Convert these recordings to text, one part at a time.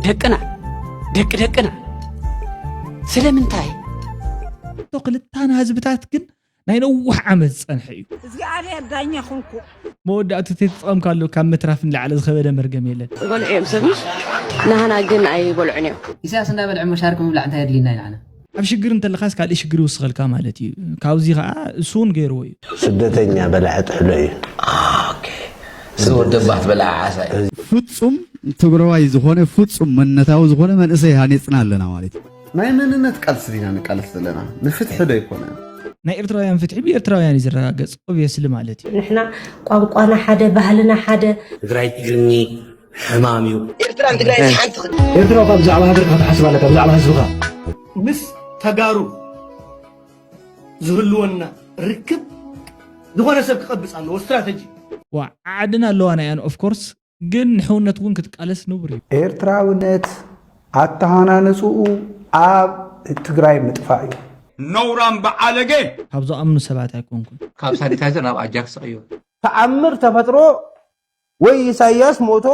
ደቅና ደቂ ደቅና ስለምንታይ? እቶ ክልታን ህዝብታት ግን ናይ ነዊሕ ዓመት ዝጸንሐ እዩ። እግዚኣብሔር ዳኛ ኹንኩ። መወዳእቱ ተተጠቐምካሉ ካብ ምትራፍ ንላዕሊ ዝኸበደ መርገም የለን። ይበልዑ እዮም ሰብ፣ ንሃና ግን ኣይበልዑን እዮም። ኢሳያስ እንዳበልዐ መሻርክ ምብላዕ እንታይ የድልየና ኢልዓና? ኣብ ሽግር እንተለኻስ ካልእ ሽግር ይውስኸልካ ማለት እዩ። ካብዚ ከዓ እሱ እውን ገይርዎ እዩ። ስደተኛ በላዕ ጥሕሎ እዩ። እዚ ወደባት በላዓ ዓሳ እዩ። ፍጹም ትግራዋይ ዝኾነ ፍጹም መንነታዊ ዝኾነ መንእሰይ ሃኒጽና ኣለና ማለት እዩ። ናይ መንነት ቃልሲ ዲና ንቃለስ ዘለና ንፍትሒ ዶ ኣይኮነን? ናይ ኤርትራውያን ፍትሒ ብኤርትራውያን እዩ ዝረጋገጽ ኦብየስሊ ማለት እዩ። ንሕና ቋንቋና ሓደ ባህልና ሓደ ትግራይ ትግርኚ ሕማም እዩ። ኤርትራን ትግራይ ሓንቲ ኤርትራ ካብ ብዛዕባ ሃገርካ ክትሓስብ ኣለካ ብዛዕባ ህዝብካ። ምስ ተጋሩ ዝህልወና ርክብ ዝኾነ ሰብ ክቐብፅ ኣለዎ ስትራተጂ። ዋ ዓድና ኣለዋ ናይ ኣን ኦፍኮርስ ግን ንሕውነት እውን ክትቃለስ ንቡር እዩ። ኤርትራውነት ኣተሃናንፅኡ ኣብ ትግራይ ምጥፋእ እዩ። ነውራም በዓለገ። ካብ ዝኣምኑ ሰባት ኣይኮንኩን። ካብ ሳኒታይዘር ናብ ኣጃክስ ቀይሩ። ተኣምር ተፈጥሮ ወይ ኢሳያስ ሞቶ።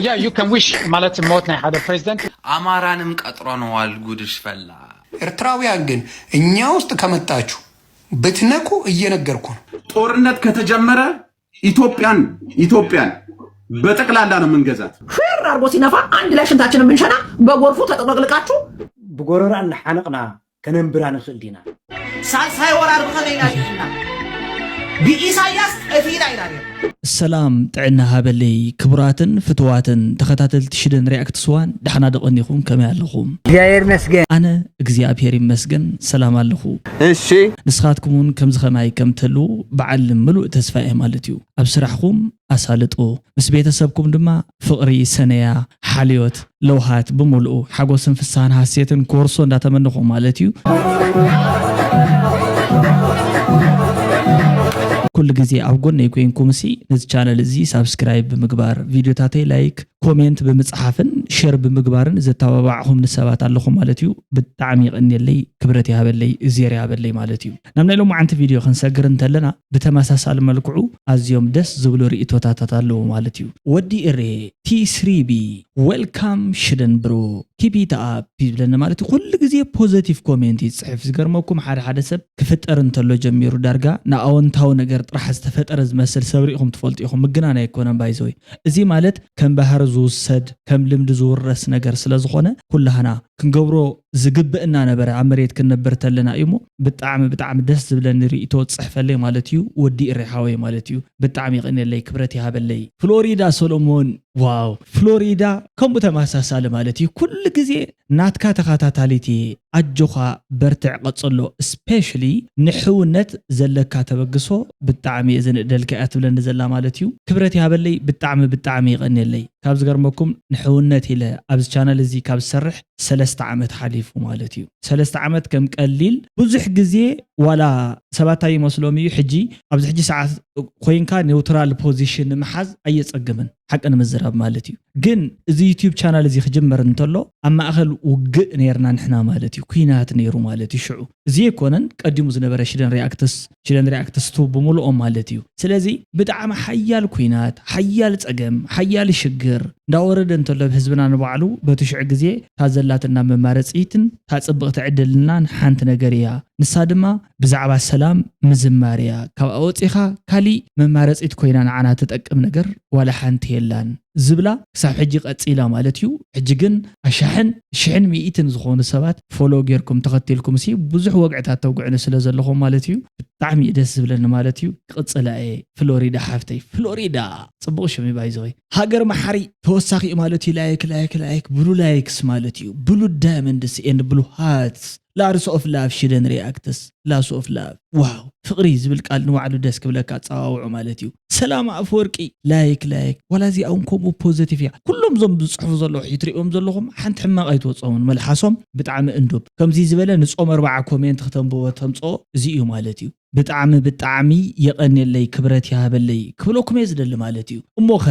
ያ you can wish ማለት ሞት ናይ ሓደ ፕሬዚደንት። ኣማራንም ቀጥሮ ነዋል ጉድሽ ፈላ። ኤርትራውያን ግን እኛ ውስጥ ከመጣችሁ ብትነኩ እየነገርኩ ነው። ጦርነት ከተጀመረ ኢትዮጵያን ኢትዮጵያን በጠቅላላ ነው ምንገዛት። ፌር አርጎ ሲነፋ አንድ ላይ ሽንታችን የምንሸና በጎርፉ ተጠቅልቃችሁ ብጎረራ እናሓነቕና ከነንብራ ንኽእል ዲና? ሳልሳይ ወራር ብኸመይ ኢና ዲና? ብኢሳያስ ጠፊእና ኢና ኔርና። ሰላም ጥዕና ሃበለይ ክቡራትን ፍትዋትን ተኸታተልቲ ሽደን ሪያክት ስዋን፣ ደሓና ዶ ቀኒኹም? ከመይ ኣለኹም? እግዚኣብሔር ይመስገን። ኣነ እግዚኣብሔር ይመስገን ሰላም ኣለኹ። እሺ። ንስኻትኩም እውን ከምዚ ኸማይ ከም ትህልዉ በዓል ምሉእ ተስፋ እየ ማለት እዩ። ኣብ ስራሕኹም ኣሳልጦ፣ ምስ ቤተሰብኩም ድማ ፍቕሪ፣ ሰነያ፣ ሓልዮት፣ ለውሃት ብምሉኡ ሓጎስን ፍስሃን ሃሴትን ክወርሶ እንዳተመነኹ ማለት እዩ። ኩሉ ግዜ ኣብ ጎነይ ኮይንኩም ሲ ነዚ ቻነል እዚ ሳብስክራይብ ብምግባር ቪድዮታተይ ላይክ ኮሜንት ብምጽሓፍን ሼር ብምግባርን ዘተባባዕኹምኒ ሰባት ኣለኹም ማለት እዩ። ብጣዕሚ የቐንየለይ፣ ክብረት ይሃበለይ፣ እግዜር ይሃበለይ ማለት እዩ። ናብ ናይ ሎማዓንቲ ቪድዮ ክንሰግር እንተለና ብተመሳሳሊ መልክዑ ኣዝዮም ደስ ዝብሉ ርእይቶታታት ኣለዉ ማለት እዩ። ወዲ እሬ ቲ ስሪ ቢ ዌልካም ሽደን ብሮ ኪፕ ኢት ኣፕ ይብለኒ ማለት እዩ። ኩሉ ግዜ ፖዘቲቭ ኮሜንት ይጽሕፍ። ዝገርመኩም ሓደ ሓደ ሰብ ክፍጠር እንተሎ ጀሚሩ ዳርጋ ንኣወንታዊ ነገር ጥራሕ ዝተፈጠረ ዝመስል ሰብ ርኢኹም ትፈልጡ ኢኹም። ምግናን ኣይኮነን ባይዘወይ። እዚ ማለት ከም ባህሪ ዝውሰድ ከም ልምዲ ዝውረስ ነገር ስለ ዝኾነ ኩላህና ክንገብሮ ዝግብእና ነበረ ኣብ መሬት ክንነብር ተለና እዩ እሞ ብጣዕሚ ብጣዕሚ ደስ ዝብለኒ ርእይቶ ጽሕፈለይ ማለት እዩ። ወዲ እሬ ሓወይ ማለት እዩ። ብጣዕሚ ይቕንየለይ ክብረት ይሃበለይ። ፍሎሪዳ ሰሎሞን ዋው ፍሎሪዳ ከምኡ ተመሳሳሊ ማለት እዩ። ኩሉ ግዜ ናትካ ተኸታታሊት እየ ኣጆኻ በርትዕ ቀጽሎ። ስፔሽሊ ንሕውነት ዘለካ ተበግሶ ብጣዕሚ እየ ዘንእደልካ እያ ትብለኒ ዘላ ማለት እዩ። ክብረት ይሃበለይ ብጣዕሚ ብጣዕሚ ይቐንየለይ። ካብ ዝገርመኩም ንሕውነት ኢለ ኣብዚ ቻነል እዚ ካብ ዝሰርሕ ሰለስተ ዓመት ሓሊፉ ማለት እዩ። ሰለስተ ዓመት ከም ቀሊል ብዙሕ ግዜ ዋላ ሰባት ኣይመስሎም እዩ። ሕጂ ኣብዚ ሕጂ ሰዓት ኮይንካ ኒውትራል ፖዚሽን ንምሓዝ ኣየጸግምን ሓቂ ንምዝራብ ማለት እዩ። ግን እዚ ዩቲዩብ ቻናል እዚ ክጅመር እንተሎ ኣብ ማእኸል ውግእ ነይርና ንሕና ማለት እዩ። ኩናት ነይሩ ማለት እዩ። ሽዑ እዚ ኣይኮነን ቀዲሙ ዝነበረ ሽደን ሪያክትስ ሽደን ሪያክትስ ቱ ብምልኦም ማለት እዩ። ስለዚ ብጣዕሚ ሓያል ኩናት ሓያል ጸገም ሓያል ሽግር እንዳወረደ እንተሎ ብህዝብና ንባዕሉ በቲ ሽዑ ግዜ እታ ዘላትና መማረጺትን እታ ጽብቕቲ ዕድልናን ሓንቲ ነገር እያ። ንሳ ድማ ብዛዕባ ሰላም ምዝማር እያ። ካብኣ ወጺኻ ካሊእ መማረጺት ኮይና ንዓና ትጠቅም ነገር ዋላ ሓንቲ የላን ዝብላ ክሳብ ሕጂ ቀጺላ ማለት እዩ። ሕጂ ግን ኣሻሕን ሽሕን ሚእትን ዝኾኑ ሰባት ፎሎ ጌርኩም ተኸቲልኩም ሲ ብዙሕ ወግዕታት ተውግዕኒ ስለ ዘለኹም ማለት እዩ። ብጣዕሚ እዩ ደስ ዝብለኒ ማለት እዩ። ክቕጽላ እየ ፍሎሪዳ ሓፍተይ ፍሎሪዳ ጽቡቕ ሽም እዩ ባይዘወይ ሃገር መሓሪ ተወሳኺ እዩ ማለት እዩ። ላይክ ላይክ ላይክ ብሉ ላይክስ ማለት እዩ ብሉ ዳይመንድስ ኤንድ ብሉ ሃትስ ላርስ ኦፍ ላቭ ሽደን ሪኣክትስ ላስ ኦፍ ላቭ ዋው ፍቕሪ ዝብል ቃል ንባዕሉ ደስ ክብለካ ኣጸዋውዑ ማለት እዩ። ሰላም ኣፈወርቂ ላይክ ላይክ ዋላ እዚኣ እውን ከምኡ ፖዘቲቭ እያ። ኩሎም ዞም ዝፅሕፉ ዘለኹ ትሪእዎም ዘለኹም ሓንቲ ሕማቕ ኣይትወፅኦምን መልሓሶም ብጣዕሚ እንዱብ ከምዚ ዝበለ ንፆም ኣርባዓ ኮሜንት ክተንብቦ ተምፅኦ እዚ እዩ ማለት እዩ። ብጣዕሚ ብጣዕሚ የቐንየለይ ክብረት ይሃበለይ ክብለኩም እየ ዝደሊ ማለት እዩ። እሞኸ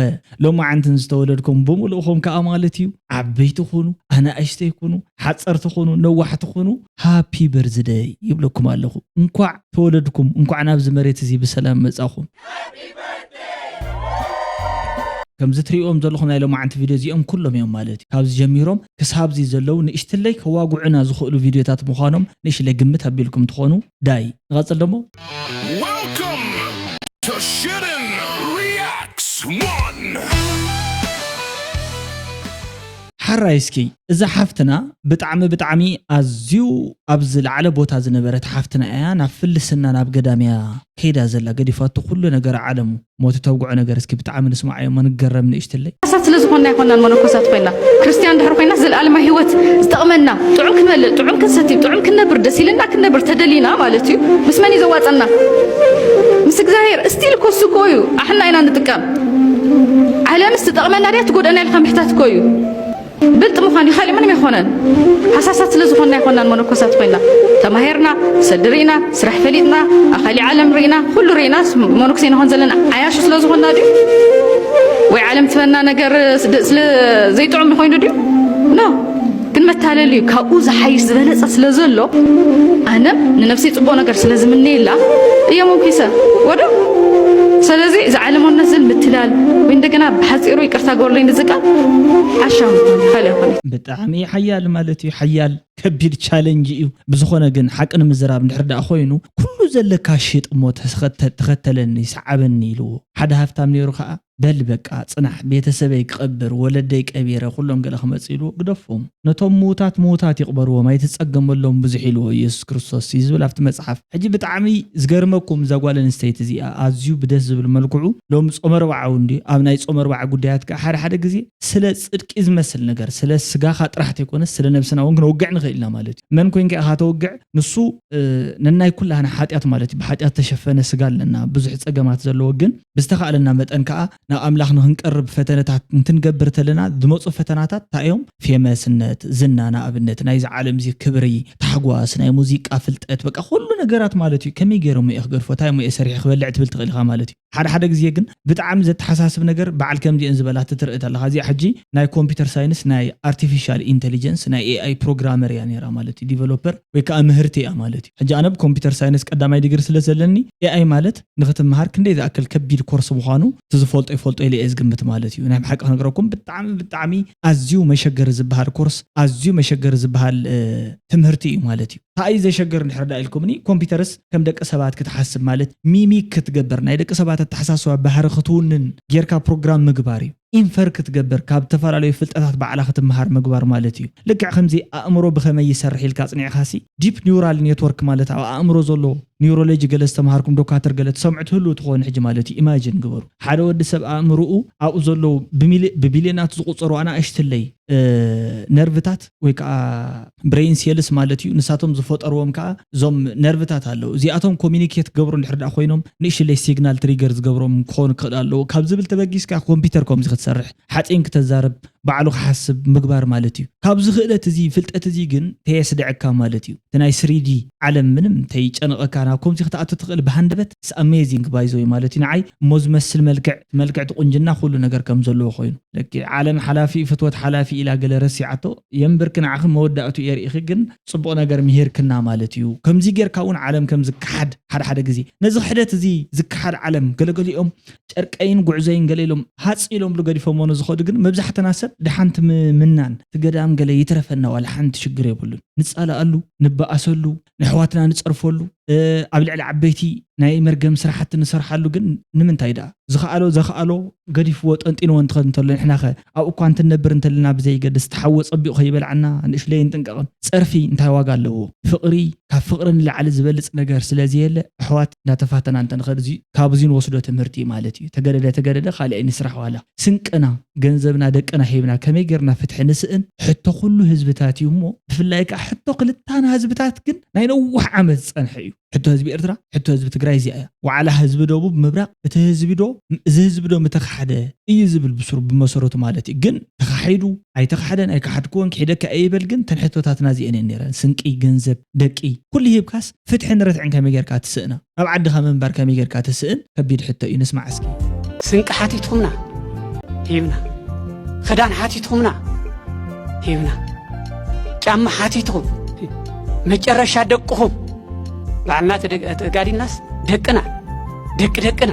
ሎማዓንትን ዝተወለድኩም ብምልእኹም ከዓ ማለት እዩ ዓበይቲ ኩኑ ኣናእሽተይ ኩኑ ሓፀርቲ ኩኑ ነዋሕቲ ኩኑ ሃፒ በርዝደይ ይብለኩም ኣለኹ። እንኳዕ ተወለድኩም፣ እንኳዕ ናብዚ መሬት እዚ ብሰላም መጻኹም። ከምዚ ትሪእዎም ዘለኹም ናይ ሎማዓንቲ ቪድዮ እዚኦም ኩሎም እዮም ማለት እዩ። ካብዚ ጀሚሮም ክሳብዚ ዘለዉ ንእሽትለይ ከዋጉዑና ዝኽእሉ ቪድዮታት ምዃኖም ንእሽለይ ግምት ኣቢልኩም ትኾኑ። ዳይ ንቐጽል ደሞ። Welcome to Shitten Reacts one. ሓራይ እስኪ እዛ ሓፍትና ብጣዕሚ ብጣዕሚ ኣዝዩ ኣብ ዝለዓለ ቦታ ዝነበረት ሓፍትና እያ። ናብ ፍልስና ናብ ገዳም እያ ከይዳ ዘላ፣ ገዲፋቶ ኩሉ ነገር ዓለሙ። ሞት ተውግዖ ነገር እስኪ ብጣዕሚ ንስማዓዮ እሞ ንገረም ንእሽትለይ። ሳት ስለ ዝኾንና ኣይኮናን መነኮሳት ኮይና። ክርስትያን ድሕር ኮይና ዘለኣለማዊ ህይወት ዝጠቕመና ጥዑም ክንበልዕ ጥዑም ክንሰቲ ጥዑም ክንነብር ደስ ኢልና ክንነብር ተደሊና ማለት እዩ። ምስ መን እዩ ዘዋፀና? ምስ እግዚኣብሔር። እስቲል እኮ እሱ እኮ እዩ ኣሕና ኢና ንጥቀም። ዓለምስ ትጠቕመና ድያ ትጎደና ኢልካ ምሕታት እኮ እዩ። ብልጥ ምዃን እዩ፣ ካልእ ምንም ኣይኮነን። ሓሳሳት ስለ ዝኾንና ኣይኮናን መነኮሳት ኮይና። ተማሂርና፣ ሰዲ ርኢና፣ ስራሕ ፈሊጥና፣ ኣኻሊ ዓለም ርኢና፣ ኩሉ ርኢና፣ መነኩሴ ንኾን ዘለና ዓያሹ ስለ ዝኾንና ድዩ? ወይ ዓለም ትበና ነገር ስለ ዘይጥዑም ኮይኑ ድዩ? ኖ። ግን መታለል እዩ። ካብኡ ዝሓይሽ ዝበለጸ ስለ ዘሎ ኣነም ንነፍሰይ ጽቡቕ ነገር ስለ ዝምነየላ እየ መንኩሰ ወዶ። ስለዚ እዚ ዓለማውነት ዝል ምትላል ወይ እንደገና ብሓፂሩ ይቅርታ ገበርለይ ንዝቃል ዓሻ ምኾን ይኸል ይኾን ብጣዕሚ ሓያል ማለት እዩ። ሓያል ከቢድ ቻለንጅ እዩ። ብዝኾነ ግን ሓቂ ንምዝራብ እንድሕር ደኣ ኮይኑ ኩሉ ዘለካ ሽጥ እሞ ተኸተለኒ ሰዓበኒ ኢልዎ። ሓደ ሃፍታም ነይሩ ከዓ በል በቃ ጽናሕ ቤተሰበይ ክቐብር ወለደይ ቀቢረ ኩሎም ገለ ክመጽ ኢልዎ ግደፎም። ነቶም ምዉታት ምዉታት ይቕበርዎም ኣይትጸገመሎም ብዙሕ ኢልዎ ኢየሱስ ክርስቶስ እዩ ዝብል ኣብቲ መጽሓፍ። ሕጂ ብጣዕሚ ዝገርመኩም እዛ ጓል ኣንስተይቲ እዚኣ ኣዝዩ ብደስ ዝብል መልክዑ ሎም ጾመ ኣርብዓ እውን ድዩ ኣብ ናይ ጾመ ኣርብዓ ጉዳያት ከዓ ሓደ ሓደ ግዜ ስለ ጽድቂ ዝመስል ነገር ስለ ስጋኻ ጥራሕ ተይኮነስ ስለ ነብስና እውን ክንወግዕ ንኽእል ኢና ማለት እዩ። መን ኮይንካ ኢኻ ተወግዕ ንሱ ነናይ ኩላህና ሓጢኣት ማለት እዩ። ብሓጢኣት ተሸፈነ ስጋ ኣለና ብዙሕ ጸገማት ዘለዎ ግን ብዝተኻእለና መጠን ከዓ ናብ ኣምላኽ ንክንቀርብ ፈተነታት እንትንገብር ተለና ዝመፁ ፈተናታት እንታይ እዮም? ፌመስነት፣ ዝና ንኣብነት ናይዚ ዓለም እዚ ክብሪ፣ ታሕጓስ፣ ናይ ሙዚቃ ፍልጠት በቃ ኩሉ ነገራት ማለት እዩ። ከመይ ገይሮም እየ ክገድፎ እንታይ እሞ እየ ሰሪሐ ክበልዕ ትብል ትኽእል ኢኻ ማለት እዩ። ሓደ ሓደ ግዜ ግን ብጣዕሚ ዘተሓሳስብ ነገር በዓል ከምዚአን ዝበላ ትትርኢ ኣለኻ። እዚኣ ሕጂ ናይ ኮምፒውተር ሳይንስ ናይ ኣርቲፊሻል ኢንቴሊጀንስ ናይ ኤኣይ ፕሮግራመር እያ ነይራ ማለት እዩ። ዲቨሎፐር ወይ ከዓ ምህርቲ እያ ማለት እዩ። ሕጂ ኣነ ብኮምፒውተር ሳይንስ ቀዳማይ ዲግሪ ስለ ዘለኒ ኤኣይ ማለት ንክትምሃር ክንደይ ዝኣክል ከቢድ ኮርስ ምዃኑ እቲ ዝፈልጦ ይፈልጦ ኢለ እየ ዝግምት ማለት እዩ። ናይ ብሓቂ ክነግረኩም ብጣዕሚ ብጣዕሚ ኣዝዩ መሸገሪ ዝበሃል ኮርስ ኣዝዩ መሸገሪ ዝበሃል ትምህርቲ እዩ ማለት እዩ። እንታይ እዩ ዘሸግር እንድሕር ዳ ኢልኩምኒ ኮምፒውተርስ ከም ደቂ ሰባት ክትሓስብ ማለት ሚሚክ ክትገብር ናይ ደቂ ሰባት ኣተሓሳስባ ባህሪ ክትውንን ጌርካ ፕሮግራም ምግባር እዩ። ኢንፈር ክትገብር ካብ ዝተፈላለዩ ፍልጠታት ባዕላ ክትምሃር ምግባር ማለት እዩ። ልክዕ ከምዚ ኣእምሮ ብኸመይ ይሰርሕ ኢልካ ኣፅኒዕካሲ ዲፕ ኒውራል ኔትወርክ ማለት ኣብ ኣእምሮ ዘሎ ኒውሮሎጂ ገለ ዝተምሃርኩም ዶካተር ገለ ትሰምዑ ትህልው ትኾኑ ሕጂ ማለት እዩ። ኢማጂን ግበሩ ሓደ ወዲ ሰብ ኣእምርኡ ኣብኡ ዘለዉ ብቢልዮናት ዝቁፀሩ ኣናእሽትለይ ነርቭታት ወይ ከዓ ብሬን ሴልስ ማለት እዩ። ንሳቶም ዝፈጠርዎም ከዓ እዞም ነርቭታት ኣለዉ። እዚኣቶም ኮሚኒኬት ክገብሩ እንድሕር ደኣ ኮይኖም ንእሽለይ ሲግናል ትሪገር ዝገብሮም ክኾኑ ክኽእል ኣለዉ። ካብ ዝብል ተበጊስካ ኮምፒውተር ከምዚ ክትሰርሕ ሓፂን ክተዛርብ ባዕሉ ክሓስብ ምግባር ማለት እዩ። ካብዚ ክእለት እዚ ፍልጠት እዚ ግን ተየስድዐካ ማለት እዩ። እቲ ናይ ስሪዲ ዓለም ምንም ተይጨንቐካ ናብ ከምዚ ክትኣቱ ትኽእል ብሃንደበት ስ ኣሜዚንግ ባይዘወይ ማለት እዩ። ንዓይ እሞ ዝመስል መልክዕ መልክዕ እቲ ቁንጅና ኩሉ ነገር ከም ዘለዎ ኮይኑ ደቂ ዓለም ሓላፊ ፍትወት ሓላፊ ኢላ ገለ ረሲዓቶ የምብርኪ ንዓኺ መወዳእቱ የርእኺ ግን ፅቡቕ ነገር ምሂርክና ማለት እዩ። ከምዚ ጌርካ እውን ዓለም ከም ዝከሓድ ሓደ ሓደ ግዜ ነዚ ክሕደት እዚ ዝከሓድ ዓለም ገለገሊኦም ጨርቀይን ጉዕዘይን ገለ ኢሎም ሃፅ ኢሎምሉ ገዲፎሞ ንዝኸዱ ግን መብዛሕትና ሰብ ድሓንቲ ምምናን እቲ ገዳም ገለ ይትረፈና ዋላ ሓንቲ ሽግር የብሉን። ንፃለኣሉ ንበኣሰሉ ንኣሕዋትና ንፀርፈሉ ኣብ ልዕሊ ዓበይቲ ናይ መርገም ስራሕቲ ንሰርሓሉ ግን ንምንታይ ደኣ ዝኸኣሎ ዘኸኣሎ ገዲፍዎ ጠንጢንዎ እንትኸድ እንተሎ ንሕናኸ ኣብኡ እኳ እንትንነብር እንተለና ብዘይገድስ እቲ ሓዊ ጸቢቑ ከይበልዓና ንእሽለይ ንጥንቀቕን። ጸርፊ እንታይ ዋጋ ኣለዎ? ፍቕሪ ካብ ፍቕሪ ንላዕሊ ዝበልጽ ነገር ስለዘየለ ኣሕዋት እንዳተፋተና እንተንኸድ እዚ ካብዚ ንወስዶ ትምህርቲ እዩ ማለት እዩ። ተገደደ ተገደደ ካልእ ኣይንስራሕ ዋላ ስንቅና ገንዘብና ደቅና ሂብና ከመይ ጌርና ፍትሒ ንስእን ሕቶ ኩሉ ህዝብታት እዩ እሞ ብፍላይ ከዓ ሕቶ ክልታና ህዝብታት ግን ናይ ነዊሕ ዓመት ዝጸንሐ እዩ። ሕቶ ህዝቢ ኤርትራ፣ ሕቶ ህዝቢ ትግራይ እዚኣ እያ። ዋዕላ ህዝቢ ደቡብ ምብራቕ፣ እቲ ህዝቢ ዶ፣ እዚ ህዝቢ ዶ ምተኻሕደ እዩ ዝብል ብስሩ ብመሰረቱ ማለት እዩ። ግን ተኻሒዱ ኣይተኻሕደን ኣይከሓድክዎን ክሒደካ እየ ይበል ግን እተን ሕቶታትና እዚአን እየን ነይረን። ስንቂ፣ ገንዘብ፣ ደቂ፣ ኩሉ ሂብካስ ፍትሕን ርትዕን ከመይ ጌርካ ትስእና? ኣብ ዓድኻ ምንባር ከመይ ጌርካ ትስእን? ከቢድ ሕቶ እዩ። ንስማዕ እስኪ። ስንቂ ሓቲትኩምና ሂብና፣ ክዳን ሓቲትኩምና ሂብና፣ ጫማ ሓቲትኩም፣ መጨረሻ ደቅኹም ባዕልና ተጋዲልናስ ደቅና ደቂ ደቅና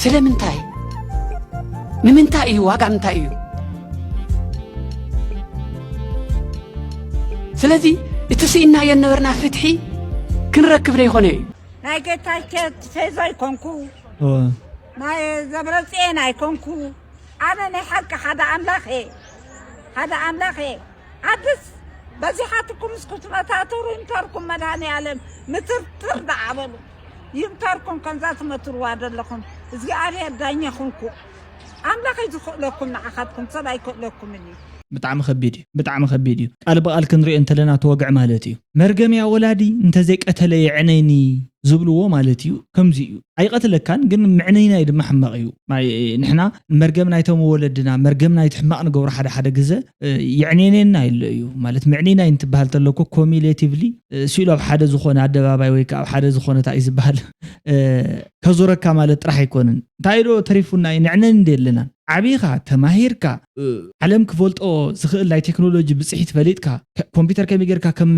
ስለምንታይ ንምንታይ እዩ? ዋጋ እንታይ እዩ? ስለዚ እቲ ስኢናዮ ነበርና ፍትሒ ክንረክብ ዘይኮነ እዩ። ናይ ጌታቸው ፌዞ ኣይኮንኩ፣ ናይ ዘብረጽኤን ኣይኮንኩ። ኣነ ናይ ሓቂ ሓደ ኣምላኽ እየ፣ ሓደ ኣምላኽ እየ። ዓድስ በዚሓትኩም እስኩ ትመታተሩ ይምተርኩም፣ መድሃኔ ዓለም ምትርትር ደኣ በሉ። ይምተርኩም ከምዛ ትመትርዋ ዘለኹም። እግዚኣብሔር ዳኛ ኹንኩ። ኣምላኽ እዩ ዝኽእለኩም፣ ንዓኻትኩም ሰብ ኣይክእለኩምን እዩ። ብጣዕሚ ከቢድ እዩ፣ ብጣዕሚ ከቢድ እዩ። ቃል ብቓል ክንሪኦ እንተለና ተወግዕ ማለት እዩ። መርገምያ ወላዲ እንተዘይቀተለ የዕነይኒ ዝብልዎ ማለት እዩ። ከምዚ እዩ፣ ኣይቐትለካን ግን ምዕነይና እዩ ድማ ሕማቕ እዩ። ማይ-፣ ንሕና መርገም ናይቶም ወለድና፣ መርገም ናይቲ ሕማቕ ንገብሮ ሓደ ሓደ ግዘ፣ እ፣ የዕኔኔና ይሎ እዩ ማለት ምዕኔና እዩ እንትበሃል ተለኮ ኮሚሌቲቭሊ፣ እ፣ ስኢሉ ኣብ ሓደ ዝኾነ ኣደባባይ ወይ ከዓ ኣብ ሓደ ዝኾነ እንታይ እዩ ዝበሃል፣ እ፣ ከዞረካ ማለት ጥራሕ ኣይኮንን። እንታይ ዶ ተሪፉና እዩ? ንዕነን እንደ ኣለናን። ዓቢኻ፣ ተማሂርካ፣ እ፣ ዓለም ክፈልጦ ዝኽእል ናይ ቴክኖሎጂ ብፅሒት ፈሊጥካ፣ ከ-፣ ኮምፒውተር ከመይ ጌርካ ከም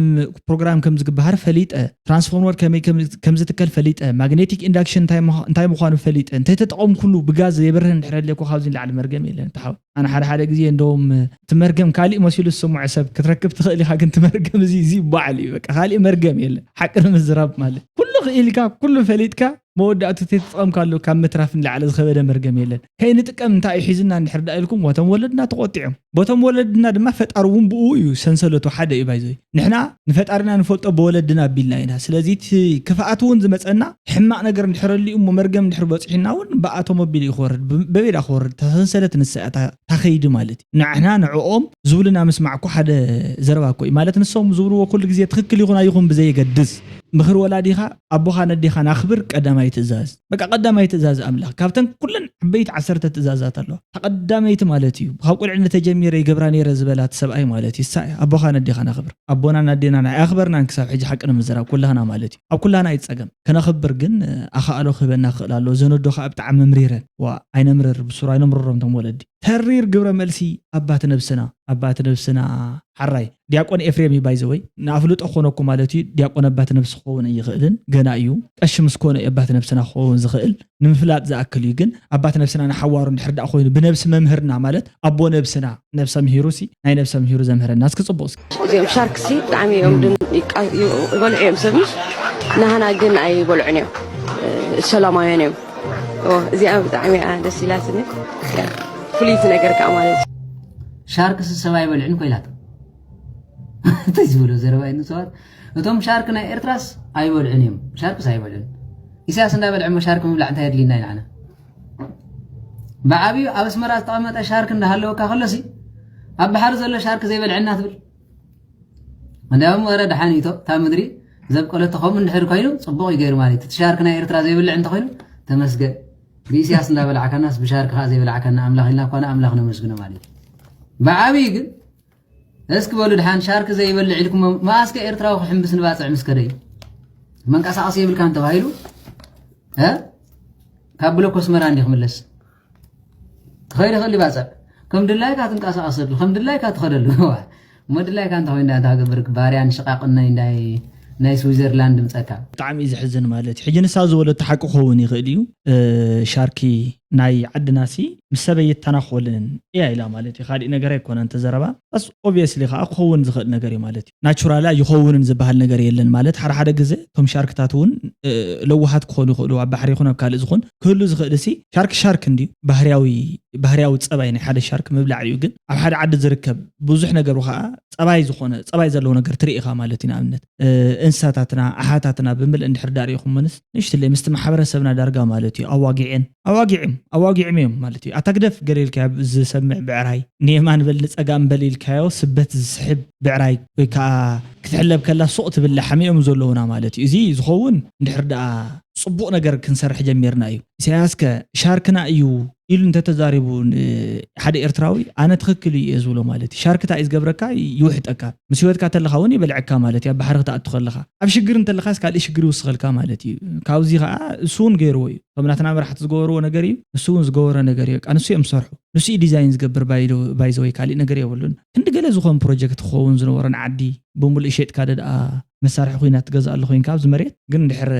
ፕሮግራም ከም ዝግበሃር ፈሊጠ፣ ትራንስፎርመር ከመይ ከም፣ ከም ዝትከል ፈሊጠ፣ ማግኔቲክ ኢንዳክሽን እንታይ ምዃ-፣ እንታይ ምዃኑ ፈሊጠ፣ እንተይተጠቐምኩሉ ብጋዝ የብርህ እንድሕር ኣድልየኮ ካብዚ ንላዕሊ መርገም የለን። ተሓው-፣ ኣነ ሓደ ሓደ ግዜ እንደውም እቲ መርገም ካሊእ መሲሉ ዝስምዖ ሰብ ክትረክብ ትኽእል ኢኻ፣ ግን እቲ መርገም እዚ፣ እዚ በዓል እዩ። በቃ ካሊእ መርገም የለን። ሓቂ ንምዝራብ ማለት ኩሉ ክኢልካ፣ ኩሉ ፈሊጥካ፣ መወዳእቱ ተተጠቐምካሉ ካብ ምትራፍ ንላዕሊ ዝኸበደ መርገም የለን። ከይንጥቀም እንታይ እዩ ሒዝና እንድሕር ደኣ ኢልኩም፣ ቦቶም ወለድና ተቖጢዖም። ቦቶም ወለድና ድማ ፈጣሪ እውን ብኡ እዩ ሰንሰለቱ ሓደ እዩ ባይዘይ። ንሕና ንፈጣሪና ንፈልጦ ብወለድና ኣቢልና ኢና። ስለዚ እቲ ክፍኣት እውን ዝመፀና ሕማቕ ነገር እንድሕር ኣሊኡ እሞ መርገም እንድሕር በፂሑና እውን ብኣቶም ኣቢሉ እዩ ክወርድ። ብ-፣ በበይ ደኣ ክወርድ? እታ ሰንሰለት ንሳ እያ እታ፣ እታ ከይዲ ማለት እዩ። ንሕና ንዕኦም ዝብሉና ምስማዕ እኮ ሓደ ዘረባ እኮ እዩ። ማለት ንሶም ዝብልዎ ኩሉ ግዜ ትኽክል ይኹን ኣይኹን ብዘየገድስ ምኽሪ ወላዲኻ ኣቦኻን ኣዴኻን ኣኽብር ቀዳማይ ትእዛዝ። በቃ ቀዳማይ ትእዛዝ ኣምላኽ። ካብተን ኩለን ዓበይቲ ዓሰርተ ትእዛዛት ኣለዋ። እታ ቀዳመይቲ ማለት እዩ። ካብ ቁልዕነት ተጀሚረ ይገብራ ነይረ ዝበላ እቲ ሰብኣይ ማለት እዩ። እሳ እያ። ኣቦኻን ኣዴኻን ኣኽብር። ኣቦናን ኣዴናን ኣይኣኽበርናን ክሳብ ሕጂ ሓቂ ንምዝራብ ኩላህና ማለት እዩ። ኣብ ኩላህና እዩ ጸገም። ከነኽብር ግን ኣኻእሎ ክህበና ክኽእል ኣለዎ። እዘን ኣዶ ከኣ ብጣዕሚ መምሪረን። ዋ፣ ኣይነምርር፣ ብሱሩ ኣይነምርሮም እቶም ወለዲ። ተሪር ግብረ መልሲ ኣባት ነብስና፣ ኣባት ነብስና ሓራይ። ዲያቆን ኤፍሬም እዩ ባይ ዘ ወይ። ንኣፍልጦ ክኾነኩ ማለት እዩ። ዲያቆን ኣባት ነብሲ ክኸውን ኣይኽእልን፣ ገና እዩ። ቀሺ ምስ ኮነ እዩ ኣባት ነብስና ክኸውን ዝኽእል። ንምፍላጥ ዝኣክል እዩ። ግን ኣባት ነብስና ንሓዋሩ እንድሕር ደኣ ኮይኑ፣ ብነብሲ መምህርና ማለት ኣቦ ነብስና፣ ነብሰ ምሂሩ ሲ፣ ናይ ነብሰ ምሂሩ ዘምህረና እስኪ ጽቡቕ እስኪ። እዚኦም ሻርክ ሲ ብጣዕሚ እዮም ድን-፣ ይቃ-፣ ዩ-፣ ይበልዑ እዮም ሰብ፣ ንሃና ግን ኣይበልዑን እዮም። እ፣ ሰላማውያን እዮም። ኦ፣ እዚኣ ብጣዕሚ እያ ደስ ኢላትኒ። ፍልይቲ ነገር ከዓ ማለት እዩ። ሻርክስ ሰብ ኣይበልዕን እኮ ኢላቶ። እንታይ ዝበሎ ዘረባ እዩ ንሰባት? እቶም ሻርክ ናይ ኤርትራስ ኣይበልዑን እዮም። ሻርክስ ኣይበልዑን። ኢሳያስ እንዳበልዐ እሞ ሻርክ ምብላዕ እንታይ የድልየና እዩ ንዓና? ብዓብዩ ኣብ ኣስመራ ዝተቐመጠ ሻርክ እንዳሃለወካ ከሎሲ፣ ኣብ ባሕሪ ዘሎ ሻርክ ዘይበልዐና ትብል? እንዲያውም ወረ ደሓን እዩ፣ እታ ምድሪ ዘብቀለቶ ከምኡ እንድሕር ኮይኑ ጽቡቕ እዩ ገይሩ ማለት እዩ። እቲ ሻርክ ናይ ኤርትራ ዘይብልዕ እንተኾይኑ ተመስገን። ብኢሳያስ እንዳበላዕካናስ ብሻርክ ከኣ ዘይበላዕካና ኣምላኽ ኢልና እኳ ንኣምላኽ ነመስግኖ ማለት እዩ። ብዓብዩ ግን እስኪ በሉ ደሓን ሻርክ ዘይበልዕ ኢልኩም መኣስከ ኤርትራዊ ክሕምብስ ንባጽዕ ምስ ከደ እዩ? መንቀሳቐሲ የብልካን ተባሂሉ፣ እ? ካብ ብሎኮ ኣስመራ እንዲ ክምለስ? ትኸይድ ይኽእል ይባጽዕ። ከም ድላይካ ትንቀሳቐሰሉ፣ ከም ድላይካ ትኸደሉ። እሞ ድላይካ እንተ ኮይኑ እንታይ ትገብር? ባርያ ንሽቓቕ ናይ፣ ናይ፣ ናይ ስዊዘርላንድ ምጸካ። ብጣዕሚ እዩ ዘሕዝን ማለት እዩ። ሕጂ ንሳ ዝበለቶ ሓቂ ክኸውን ይኽእል እዩ። እ፣ ሻርኪ ናይ ዓድናሲ ምስ ሰበይትታና ክኾልን እያ ኢላ ማለት እዩ። ካሊእ ነገር ኣይኮነን እቲ ዘረባ። ኣስ ኦብቪየስሊ ከኣ ክኸውን ዝኽእል ነገር እዩ ማለት እዩ። ናቹራላ ይኸውንን ዝበሃል ነገር የለን ማለት ሓደ ሓደ ግዜ እቶም ሻርክታት እውን፣ እ፣ ለዋሃት ክኾኑ ይኽእሉ፣ ኣብ ባሕሪ ይኹን ኣብ ካልእ ዝኾን ክህሉ ዝኽእል ሲ ሻርክ ሻርክ እንድዩ። ባህርያዊ፣ ባህርያዊ ጸባይ ናይ ሓደ ሻርክ ምብላዕ እዩ። ግን ኣብ ሓደ ዓዲ ዝርከብ ብዙሕ ነገሩ ከኣ ጸባይ ዝኾነ፣ ጸባይ ዘለዎ ነገር ትርኢ ኢኻ ማለት እዩ። ንኣብነት፣ እ፣ እንስሳታትና፣ ኣሓታትና ብምልእ እንድሕር ዳ ርኢኹሞንስ ንእሽትለይ ምስቲ ማሕበረሰብና ዳርጋ ማለት እዩ ኣዋጊዐን፣ ኣዋጊዕም፣ ኣዋጊዕም እዮም ማለት እዩ። ኣታ ግደፍ ገለ ኢልካዮ ዝሰምዕ ብዕራይ፣ ንየማን በል ንጸጋም በል ኢልካዮ ስበት ዝስሕብ ብዕራይ ወይ ከኣ ክትሕለብ ከላ ሱቕ ትብል ላሕሚ እዮም ዘለዉና ማለት እዩ። እዚ ዝኸውን እንድሕር ደኣ ጽቡቕ ነገር ክንሰርሕ ጀሚርና እዩ። ኢሳያስ ከ ሻርክና እዩ ኢሉ እንተተዛሪቡ ንሓደ ኤርትራዊ ኣነ ትኽክል እዩ እየ ዝብሎ ማለት እዩ። ሻርክ እንታይ እዩ ዝገብረካ? ይውሕጠካ። ምስ ህይወትካ ተለኻ እውን ይበልዐካ ማለት እዩ። ኣብ ባሕሪ ክትኣቱ ከለኻ። ኣብ ሽግር እንተለኻስ ካልእ ሽግር ይውስኸልካ ማለት እዩ። ካብዚ ኸዓ እሱ እውን ገይርዎ እዩ። እቶም ናትና መራሕቲ ዝገበርዎ ነገር እዩ። ንሱ እውን ዝገበሮ ነገር እዩ። በቃ ንሱ እዮም ዝሰርሑ። ንሱ እዩ ዲዛይን ዝገብር ባይ-፣ ባይዘወይ ካልእ ነገር የብሉን። ክንዲ ገለ ዝኾን ፕሮጀክት ክኸውን ዝነበሮን ዓዲ ብምሉእ ሸይጥካ ደኣ መሳርሒ ኩናት ትገዝኣሉ ኮይንካ ኣብዚ መሬት ግን ድሕር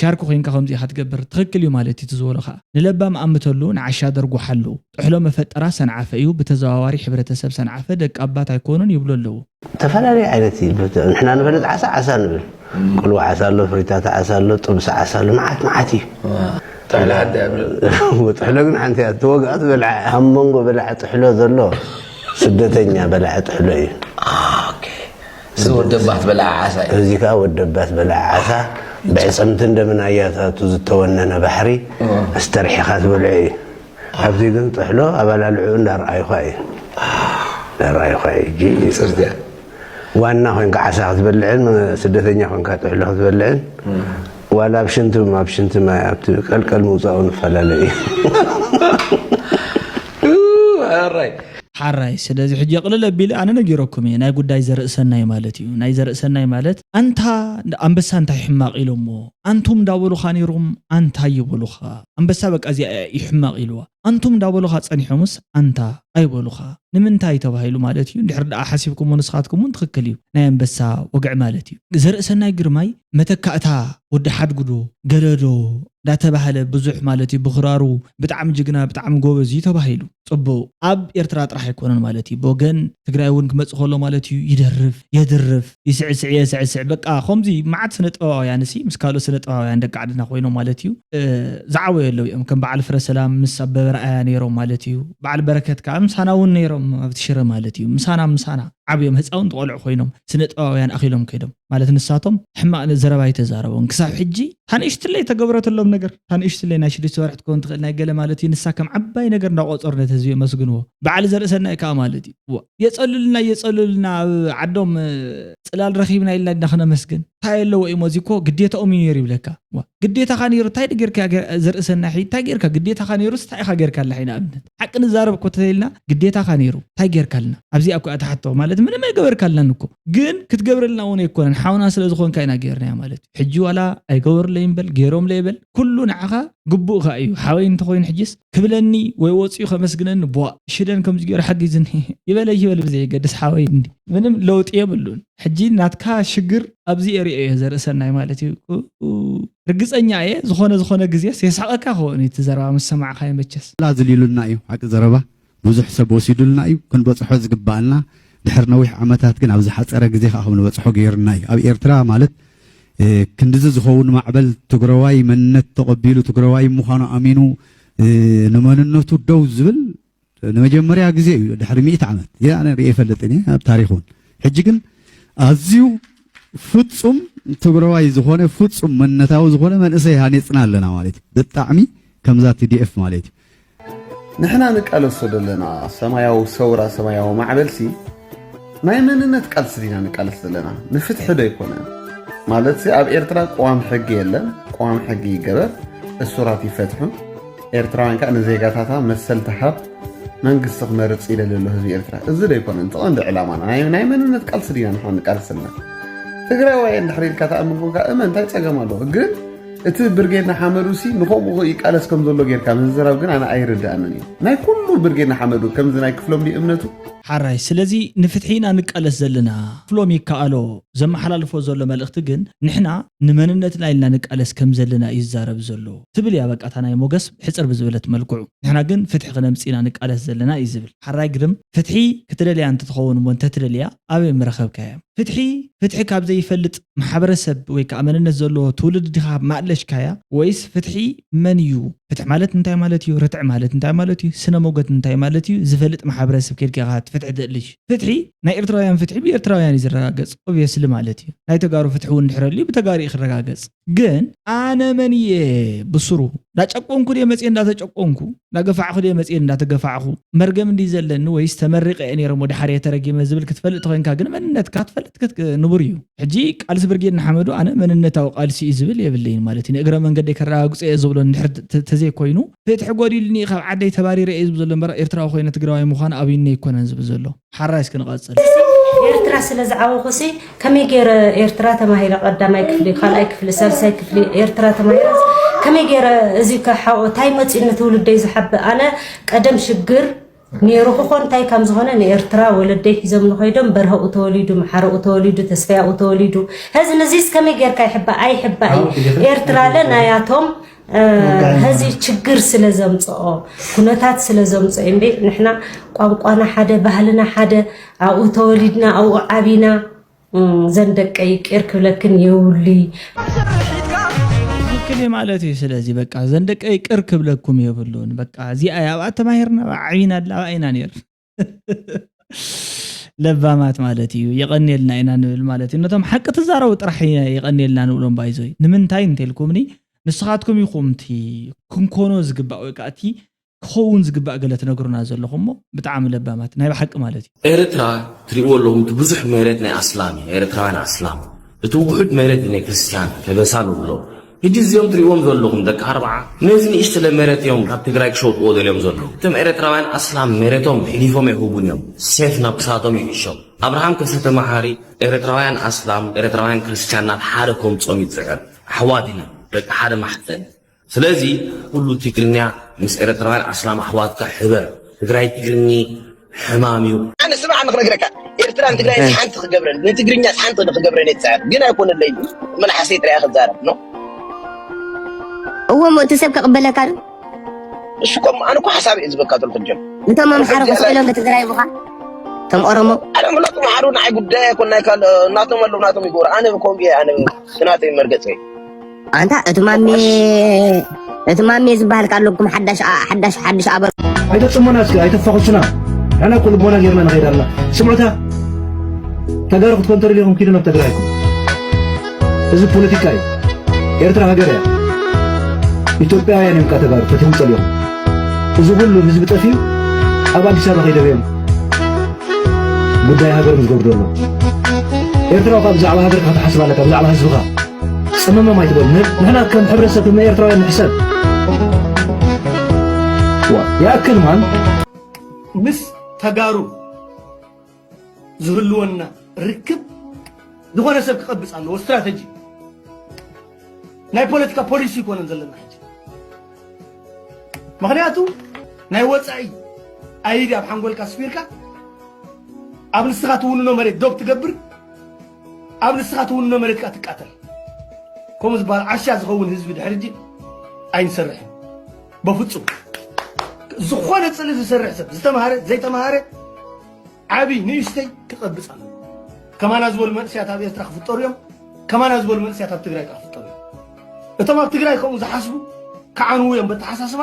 ሻርክ ኮይንካ ከምዚ ኢኻ ትገብር። ትኽክል እዩ ማለት እዩ እቲ ዝበሎ ከዓ። ንለባም ኣምተሉ ንዓሻ ደርጉሓሉ። ጥሕሎ መፈጠራ ሰንዓፈ እዩ፣ ብተዘዋዋሪ ሕብረተሰብ ሰንዓፈ ደቂ ኣባት ኣይኮኑን ይብሉ ኣለዉ። ተፈላለየ ዓይነት እዩ። ንሕና ንፈልጥ ዓሳ ዓሳ ንብል። ቅልዋ ዓሳ ኣሎ፣ ፍሪታት ዓሳ ኣሎ፣ ጥብሲ ዓሳ ኣሎ፣ መዓት መዓት እዩ። ጥሕሎ ሓንቲ እያ። ጥሕሎ ግን ሓንቲ እያ። እትወግኣ ትበልዓ። ኣብ መንጎ በላዓ ጥሕሎ ዘሎ ስደተኛ በላዓ ጥሕሎ እዩ። እዚ ወደባት በላዓ ዓሳ እዩ። እዚ ከዓ ወደባት በላዓ ዓሳ ብዕፅምትን ደምን ኣያታቱ ዝተወነነ ባሕሪ ኣስተርሒኻ ትበልዖ እዩ። ኣብዚ ግን ጥሕሎ ኣባላልዕኡ እንዳረኣዩኻ እዩ። እንዳረኣዩኻ እዩ። ሕጂ ፅርትያ ዋና ኮይንካ ዓሳ ክትበልዕን ስደተኛ ኮይንካ ጥሕሎ ክትበልዕን ዋላ ኣብ ሽንቲ ኣብ ሽንቲ ማይ ኣብቲ ቀልቀል ምውፃኡ ንፈላለ እዩ። ራይ ሓራይ ስለዚ ሕጂ ቅልል ኣቢለ ኣነ ነጊረኩም እየ ናይ ጉዳይ ዘርእሰናይ ማለት እዩ ናይ ዘርእሰናይ ማለት ኣንታ ኣንበሳ እንታይ ሕማቕ ኢሎሞ ኣንቱም እንዳበሉኻ ነይሮም ኣንታ ይበሉኻ ኣንበሳ በቃ እዚኣ እያ ይሕማቕ ኢልዋ ኣንቱም እንዳበሉኻ ጸኒሖምስ ኣንታ ኣይበሉኻ ንምንታይ ተባሂሉ ማለት እዩ እንድሕር ደኣ ሓሲብኩሞ ንስኻትኩም እውን ትኽክል እዩ ናይ ኣንበሳ ወግዒ ማለት እዩ ዘርእሰናይ ግርማይ መተካእታ ወዲ ሓድጉዶ ገለዶ እንዳተባህለ ብዙሕ ማለት እዩ ብኽራሩ ብጣዕሚ ጅግና ብጣዕሚ ጎበዝ እዩ ተባሂሉ ፅቡቅ ኣብ ኤርትራ ጥራሕ ኣይኮነን ማለት እዩ ብወገን ትግራይ እውን ክመፅእ ከሎ ማለት እዩ ይደርፍ የድርፍ ይስዕስዕ የስዕስዕ በቃ ከምዚ መዓት ስነ ጥበባውያን ሲ ምስ ካልኦት ስነ ጥበባውያን ደቂ ዓድና ኮይኖም ማለት እዩ ዝዓበዩ ኣለዉ እዮም ከም በዓል ፍረ ሰላም ምስ ኣበበ ረኣያ ነይሮም ማለት እዩ በዓል በረከት ከዓ ምሳና እውን ነይሮም ኣብቲ ሽረ ማለት እዩ ምሳና ምሳና ዓብዮም ህፃውንቲ ቆልዑ ኮይኖም ስነ ጥበባውያን ኣኺሎም ከይዶም ማለት ንሳቶም ሕማቕ ዘረባ ኣይተዛረቡን ክሳብ ሕጂ ታንእሽትለይ ተገብረትሎም ነገር ታንእሽትለይ ናይ ሽዱሽተ ወርሒ ትከውን ትኽእል ናይ ገለ ማለት እዩ ንሳ ከም ዓባይ ነገር እንዳቆፀሩ ነቲ ህዝቢ የመስግንዎ በዓል ዘርእሰናይ ከዓ ማለት እዩ የፀልሉና የፀልሉና ኣብ ዓዶም ፅላል ረኺብና ኢልና ኢና ክነመስግን እንታይ ኣለዎ እሞ እዚ እኮ ግዴታኦም እዩ ነይሩ ይብለካ ግዴታኻ ነይሩ እንታይ ጌርካ ዘርእሰናይ እንታይ ጌርካ ግዴታኻ ነይሩ እንታይ ኢኻ ጌርካ ኣላ ንኣብነት ሓቂ ንዛረብ እኮ ተዘይልና ግዴታኻ ነይሩ እንታይ ጌርካልና ኣብዚኣ እኮ እያ ትሓቶ ማለት ምንም ኣይገበርካልናን እኮ ግን ክትገብረልና እውን ኣይኮነን ሓውና ስለ ዝኾንካ ኢና ጌርናያ ማለት እዩ ሕጂ ዋላ ኣይገበሩለይ እምበል ገይሮምለ ይበል ኩሉ ንዓኻ ግቡእካ እዩ ሓወይ እንተኮይኑ ሕጂስ ክብለኒ ወይ ወፂኡ ከመስግነኒ ቧእ ሽደን ከምዚ ገይሩ ሓጊዝኒ ይበለ ይበል ብዘየገድስ ሓወይ እንዲ ምንም ለውጢ የብሉን ሕጂ ናትካ ሽግር ኣብዚ የርእዮ እየ ዘርእሰናይ ማለት እዩ ርግፀኛ እየ ዝኾነ ዝኾነ ግዜስ የስሕቐካ ክኸውን እዩ እቲ ዘረባ ምስ ሰማዕካዮ መቸስ ላ ዝልዩሉና እዩ ሓቂ ዘረባ ብዙሕ ሰብ ወሲዱልና እዩ ክንበፅሖ ዝግባኣልና ድሕር ነዊሕ ዓመታት ግን ኣብ ዝሓፀረ ግዜ ከዓ ከም ንበፅሖ ገይሩና እዩ ኣብ ኤርትራ ማለት ክንድዚ ዝኸውን ማዕበል ትግረዋይ መንነት ተቐቢሉ ትግረዋይ ምዃኑ ኣሚኑ ንመንነቱ ደው ዝብል ንመጀመርያ ግዜ እዩ ድሕሪ ሚእቲ ዓመት ኣነ ርእ ይፈልጥን ኣብ ታሪክ እውን ሕጂ ግን ኣዝዩ ፍጹም ትግረዋይ ዝኾነ ፍጹም መንነታዊ ዝኾነ መንእሰይ ሃኒፅና ኣለና ማለት እዩ ብጣዕሚ ከምዛ ቲዲኤፍ ማለት እዩ ንሕና ንቃለሶ ዘለና ሰማያዊ ሰውራ ሰማያዊ ማዕበልሲ ናይ መንነት ቃልሲ ዲና ንቃለስ ዘለና ንፍትሒ ዶ ኣይኮነን ማለትሲ ኣብ ኤርትራ ቅዋም ሕጊ የለን ቅዋም ሕጊ ይገበር እሱራት ይፈትሑ ኤርትራውያን ከዓ ንዜጋታታ መሰል ትሃብ መንግስቲ ክመርፅ ይደሊ ኣሎ ህዝቢ ኤርትራ እዚ ዶ ኣይኮነን እቲ ቀንዲ ዕላማና ናይ መንነት ቃልሲ ዲና ንሕና ንቃለስ ዘለና ትግራዋይ እንድሕር ኢልካ ተኣምን ኮንካ እመን እንታይ ፀገም ኣለዎ ግን እቲ ብርጌድ ንሓመዱ ሲ ንኸምኡ ይቃለስ ከም ዘሎ ጌርካ ምዝራብ ግን ኣነ ኣይርድኣንን እዩ ናይ ኩሉ ብርጌድ ንሓመዱ ከምዚ ናይ ክፍሎም ድዩ እምነቱ ሓራይ ስለዚ ንፍትሒ ኢና ንቃለስ ዘለና ክፍሎም ይከኣሎ ዘመሓላልፎ ዘሎ መልእኽቲ ግን ንሕና ንመንነትና ኢልና ንቃለስ ከም ዘለና እዩ ዝዛረብ ዘሎ ትብል እያ በቃ እታ ናይ ሞገስ ሕፅር ብዝበለት መልክዑ ንሕና ግን ፍትሒ ክነምፅእ ኢና ንቃለስ ዘለና እዩ ዝብል ሓራይ ግርም ፍትሒ ክትደልያ እንትትኸውን እሞ እንተትደልያ ኣበይ ምረኸብካያ ፍትሒ ፍትሒ ካብ ዘይፈልጥ ማሕበረሰብ ወይ ከዓ መንነት ዘለዎ ትውልዲ ዲኻ ማእለሽካያ ወይስ ፍትሒ መን እዩ ፍትሒ ማለት እንታይ ማለት እዩ ርትዒ ማለት እንታይ ማለት እዩ ስነ ሞገት እንታይ ማለት እዩ ዝፈልጥ ማሕበረሰብ ከድካ ኢኻ ፍትሒ ትእልሽ ፍትሒ ናይ ኤርትራውያን ፍትሒ ብኤርትራውያን እዩ ዝረጋገፅ ኦብየስሊ ማለት እዩ ናይ ተጋሩ ፍትሒ እውን ድሕረሉ ብተጋሩ እዩ ክረጋገፅ ግን ኣነ መን እየ ብስሩ እንዳጨቆንኩ ድየ መፅየ እንዳተጨቆንኩ እንዳገፋዕኩ ድየ መፅየ እንዳተገፋዕኩ መርገም እንዲ ዘለኒ ወይስ ተመሪቀ እየ ነይሮም ወደ ሓደ ተረጊመ ዝብል ክትፈልጥ ተኮይንካ ግን መንነትካ ትፈልጥ ንቡር እዩ ሕጂ ቃልሲ ብርጌድ ንሓመዱ ኣነ መንነታዊ ቃልሲ እዩ ዝብል የብለይን ማለት እዩ ንእግረ መንገደይ ከረጋግፆ እየ ዝብሎ እንድሕር ተዘይኮይኑ ፍትሒ ጎዲሉኒ ካብ ዓደይ ተባሪረ እየ ዝብል ዘሎ እምበር ኤርትራዊ ኮይነ ትግራዋይ ምዃን ኣብይነ ኣይኮነን ዝብል ዘሎ ሓራይ እስኪ ንቐፅል ኤርትራ ስለ ዝዓበኹ ሲ ከመይ ገይረ ኤርትራ ተማሂረ ቀዳማይ ክፍሊ ካልኣይ ክፍሊ ሳልሳይ ክፍሊ ኤርትራ ተማሂረ ከመይ ገይረ እዚ ከሓኦ ታይ መፂኡ ንትውልደይ ዝሓብእ ኣነ ቀደም ሽግር ነይሩ ክኾን እንታይ ከም ዝኾነ ንኤርትራ ወለደይ ሒዞም ንኸይዶም በርሀኡ ተወሊዱ፣ መሓረኡ ተወሊዱ፣ ተስፋያኡ ተወሊዱ። ሀዚ ነዚስ ከመይ ጌርካ ይሕባእ? ኣይሕባእ እዩ። ኤርትራ ለ ናያቶም ሀዚ ችግር ስለ ዘምፅኦ፣ ኩነታት ስለ ዘምፅኦ እንዴ። ንሕና ቋንቋና ሓደ፣ ባህልና ሓደ፣ ኣብኡ ተወሊድና ኣብኡ ዓቢና። ዘን ደቀይ ቅር ክብለክን የውሊ። ትክክል ማለት እዩ። ስለዚ በቃ ዘን ደቀይ ቅር ክብለኩም የብሉን። በቃ እዚኣ ኣብኣ ተማሂርና ኣብኣ ዓቢና ኣላ ኣብኣ ኢና ነይር ለባማት ማለት እዩ። የቐንየልና ኢና ንብል ማለት እዩ። ነቶም ሓቂ ትዛረቡ ጥራሕ የቐንየልና ንብሎም ባይዞይ። ንምንታይ እንተልኩምኒ ንስኻትኩም ኢኹም እቲ ክንኮኖ ዝግባእ ወይ ከዓ እቲ ክኸውን ዝግባእ ገለ ትነግሩና ዘለኹም እሞ ብጣዕሚ ለባማት ናይ ብሓቂ ማለት እዩ። ኤርትራ ትሪእዎ ኣለኹም እቲ ብዙሕ መሬት ናይ ኣስላም እዩ። ኤርትራውያን ኣስላም እቲ ውሑድ መሬት ናይ ክርስትያን ከበሳ ንብሎ። ሕጂ እዚኦም ትሪእዎም ዘለኹም ደቂ ኣርብዓ ነዚ ንእሽትለ መሬት እዮም ካብ ትግራይ ክሸጥዎ ደልዮም ዘለዉ። እቶም ኤርትራውያን ኣስላም መሬቶም ሕሊፎም ኣይህቡን እዮም። ሴፍ ናብ ክሳቶም ይሕሾም። ኣብርሃም ከሰተ መሓሪ ኤርትራውያን ኣስላም ኤርትራውያን ክርስትያን ናብ ሓደ ከምጾም ይጽዕር። ኣሕዋት ኢና ደቂ ሓደ ማሕፀን። ስለዚ ኩሉ ትግርኛ ምስ ኤረትራውያን ኣስላም ኣሕዋትካ ሕበር። ትግራይ ትግርኚ ሕማም እዩ። ኣነ ስማዕ፣ ኣነ ክነግረካ፣ ኤርትራን ትግራይን ሓንቲ ክገብረን፣ ንትግርኛ ሓንቲ ንክገብረን እየ ዝፅዕር። ግን ኣይኮነለይ፣ መልሓሰይ ጥራይ ክዛረብ ነው። እዎ፣ እሞ እቲ ሰብ ክቕበለካ ዶ? እሺ፣ እኮ ኣነ እኮ ሓሳብ እየ ዝበካ ዘለኹ ጀም። እቶም ኣምሓሩ ከስዕሎም ንትግራይ ምዃን፣ እቶም ኦሮሞ። ኣነ ምለጡ መሓሩ ንዓይ ጉዳይ ኣይኮን፣ ናይ ካልእ ናቶም ኣለዉ፣ ናቶም ይገብሩ። ኣነ ከምኡ እየ፣ ኣነ ናተይ መርገፀ እዩ። ኣንታ እቲ ማሜ እቲ ማሜ ዝበሃል ካለኩም ሓዳሽ ሓዳሽ ሓድሽ ኣበር ኣይተጽሞና እስኪ ኣይተፋኹሱና። ንሕና እኮ ልቦና ጌርና ንኸይድ ኣለና። ስምዑታ፣ ተጋሩ ክትኮን ተደሊኹም ኪዱ ናብ ትግራይኩም። እዚ ፖለቲካ እዩ። ኤርትራ ሃገር እያ። ኢትዮጵያውያን እዮም ካ ተጋሩ ፈቲኹም ጸሊኹም። እዚ ኩሉ ህዝቢ ጠፊኡ ኣብ ኣዲስ ኣበባ ከይደበዮም ጉዳይ ሃገሮም ዝገብሩ ዘለዉ። ኤርትራዊ ካብ ብዛዕባ ሃገርካ ክትሓስብ ኣለካ፣ ብዛዕባ ህዝብኻ። ጸመሞም ኣይትበል። ንሕና ከም ሕብረተሰብ ከም ኤርትራውያን ንሕሰብ። ዋ፣ ይኣክል ማን። ምስ ተጋሩ ዝህልወና ርክብ ዝኾነ ሰብ ክቐብጽ ኣለዎ። ስትራተጂ ናይ ፖለቲካ ፖሊሲ ይኮነን ዘለና ሕጂ። ምኽንያቱ ናይ ወጻኢ ኣይዲ ኣብ ሓንጎልካ ስፊርካ ኣብ ንስኻ ትውንኖ መሬት ዶብ ትገብር ኣብ ንስኻ ትውንኖ መሬት ከኣ ትቃተል። ከምኡ ዝበሃል ዓሻ ዝኸውን ህዝቢ ድሕሪ ሕጂ ኣይንሰርሕን በፍጹም። ዝኾነ ጽልኢ ዝሰርሕ ሰብ ዝተማሃረ ዘይተማሃረ ዓቢ ንእሽተይ ክቐብጽ ኣለዎ። ከማና ዝበሉ መንእሰያት ኣብ ኤርትራ ክፍጠሩ እዮም። ከማና ዝበሉ መንእሰያት ኣብ ትግራይ ከዓ ክፍጠሩ እዮም። እቶም ኣብ ትግራይ ከምኡ ዝሓስቡ ክዓንዉ እዮም በተሓሳስባ።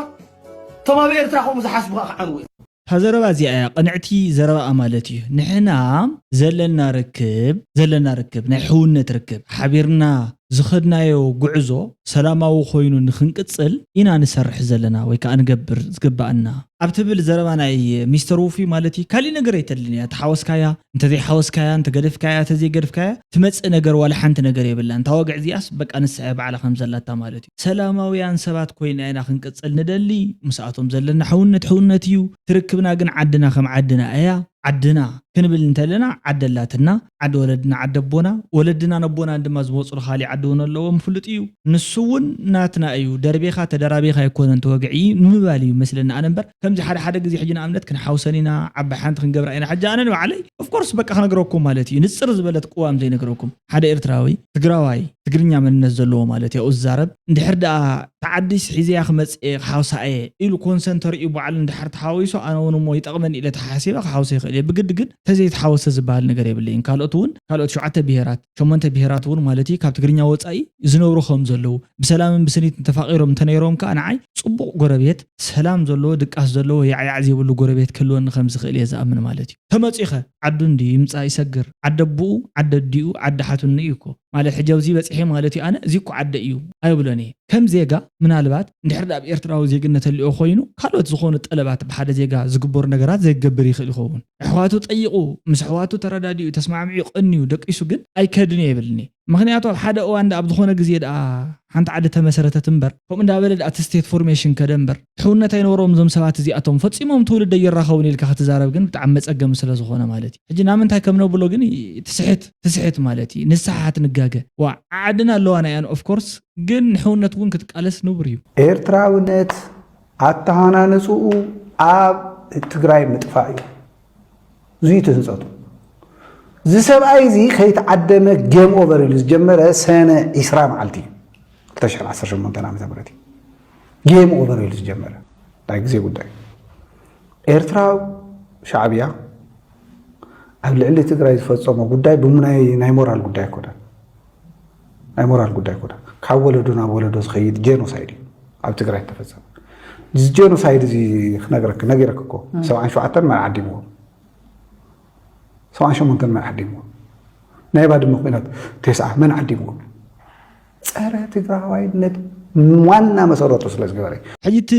እቶም ኣብ ኤርትራ ከምኡ ዝሓስቡ ከዓ ክዓንዉ እዮም። እታ ዘረባ እዚኣ እያ ቅንዕቲ ዘረባኣ ማለት እዩ። ንሕና ዘለና ርክብ ዘለና ርክብ ናይ ሕውነት ርክብ ሓቢርና ዝኸድናዮ ጉዕዞ ሰላማዊ ኮይኑ ንክንቅጽል ኢና ንሰርሕ ዘለና ወይ ከዓ ንገብር ዝግባኣና ኣብ ትብል ዘረባ ናይ ሚስተር ውፉይ ማለት እዩ። ካሊእ ነገር ኣይተድልን እያ። ተሓወስካያ እንተዘይሓወስካያ እንተገደፍካያ እንተዘይገድፍካያ ትመጽእ ነገር ዋላ ሓንቲ ነገር የብላን። እታ ወግዕ እዚኣስ በቃ ንሳ እያ ባዕላ ከም ዘላታ ማለት እዩ። ሰላማውያን ሰባት ኮይና ኢና ክንቅጽል ንደሊ። ምስኣቶም ዘለና ሕውነት ሕውነት እዩ። ትርክብና ግን ዓድና ከም ዓድና እያ። ዓድና ክንብል እንተለና ዓዲ ኣላትና፣ ዓዲ ወለድና፣ ዓዲ ኣቦና፣ ወለድና ነቦናን ድማ ዝመፁሉ ካሊእ ዓዲ እውን ኣለዎም ፍሉጥ እዩ። ንሱ እውን ናትና እዩ። ደርቤኻ ተደራቤኻ ኣይኮነን ተወግዒ ንምባል እዩ መስለኒ ኣነ እምበር ከምዚ ሓደ ሓደ ግዜ ሕጂ ንኣብነት ክንሓውሰን ኢና ዓባይ ሓንቲ ክንገብራ ኢና ሕጂ ኣነ ንባዕለይ ኦፍኮርስ በቃ ክነግረኩም ማለት እዩ ንፅር ዝበለት ቅዋም ዘይነግረኩም ሓደ ኤርትራዊ ትግራዋይ ትግርኛ መንነት ዘለዎ ማለት እዩ ዝዛረብ እንድሕር ደኣ ተዓዲስ ሒዘያ ክመጽእ እየ ክሓውሳ እየ ኢሉ ኮንሰን ተርእዩ ባዕሉ እንድሕር ተሓዊሱ ኣነ እውን እሞ ይጠቕመኒ ኢለ ተሓሲበ ክሓውሶ ይኽእል እየ ብግዲ ግን ተዘይተሓወሰ ዝበሃል ነገር የብለይን ካልኦት እውን ካልኦት ሸውዓተ ብሄራት ሸሞንተ ብሄራት እውን ማለት እዩ ካብ ትግርኛ ወፃኢ ዝነብሩ ከም ዘለዉ ብሰላምን ብስኒትን ተፋቒሮም እንተነይሮም ከዓ ንዓይ ፅቡቕ ጎረቤት ሰላም ዘለዎ ድቃስ ዘለዎ ያዕያዕ ዘይብሉ ጎረቤት ክህልወኒ ከም ዝኽእል እየ ዝኣምን ማለት እዩ ተመፂኸ ዓዱ እንድዩ ይምፃእ ይሰግር ዓደ ኣቦኡ ዓደ ኣዲኡ ዓዲ ሓትኑ እዩ እኮ ማለት ሕጂ ኣብዚ በፂሐ ማለት እዩ ኣነ እዚ እኮ ዓደ እዩ ኣይብሎን እየ ከም ዜጋ ምናልባት እንድሕር ኣብ ኤርትራዊ ዜግነት ህልዮ ኮይኑ ካልኦት ዝኾኑ ጠለባት ብሓደ ዜጋ ዝግበሩ ነገራት ዘይገብር ይኽእል ይኸውን ኣሕዋቱ ጠይቑ ምስ ኣሕዋቱ ተረዳዲኡ ተስማዕሚዑ ቀንዩ ደቂሱ ግን ኣይከድን እየ ይብልኒ ምኽንያቱ ኣብ ሓደ እዋን ኣብ ዝኾነ ግዜ ደኣ ሓንቲ ዓዲ ተመሰረተት እምበር ከምኡ እንዳበለ ደኣ እቲ ስቴት ፎርሜሽን ከደ እምበር ሕውነት ኣይነበሮም እዞም ሰባት እዚኣቶም ፈጺሞም ትውልድ ኣይራኸቡን ኢልካ ክትዛረብ ግን ብጣዕሚ መጸገሚ ስለ ዝኾነ ማለት እዩ ሕጂ ናምንታይ ከም ነብሎ ግን ትስሕት ትስሕት ማለት እዩ ንስሓት ንጋገ ዋ ዓድና ኣለዋ ናይ ኣን ኦፍኮርስ ግን ንሕውነት እውን ክትቃለስ ንቡር እዩ ኤርትራውነት ኣተሃናንጽኡ ኣብ ትግራይ ምጥፋእ እዩ። እዙይ እቲ ህንፀቱ። እዚ ሰብኣይ እዚ ከይተዓደመ ጌም ኦቨር ኢሉ ዝጀመረ ሰነ ዒስራ መዓልቲ እዩ። ክልተ ሽሕን ዓሰርተ ሸሞንተን ዓመተ ምህረት እዩ ጌም ኦቨር ኢሉ ዝጀመረ። ናይ ግዜ ጉዳይ። ኤርትራ፣ ሻዕብያ ኣብ ልዕሊ ትግራይ ዝፈፀሞ ጉዳይ ብናይ ናይ ሞራል ጉዳይ ኣይኮነን። ናይ ሞራል ጉዳይ ኣይኮነን። ካብ ወለዶ ናብ ወለዶ ዝኸይድ ጄኖሳይድ እዩ ኣብ ትግራይ ዝተፈፀመ። እዚ ጄኖሳይድ እዚ ክነግረክ ነጊረክ እኮ። ሰብዓን ሸውዓተን መን ዓዲምዎ? ሰብዓን ሸሞንተን መን ዓዲምዎ? ናይ ባድመ ኩናት ተስዓ መን ዓዲምዎ? ፀረ ትግራዋይነት ዋና መሰረቱ ስለ ዝገበረ። ሕጂ እቲ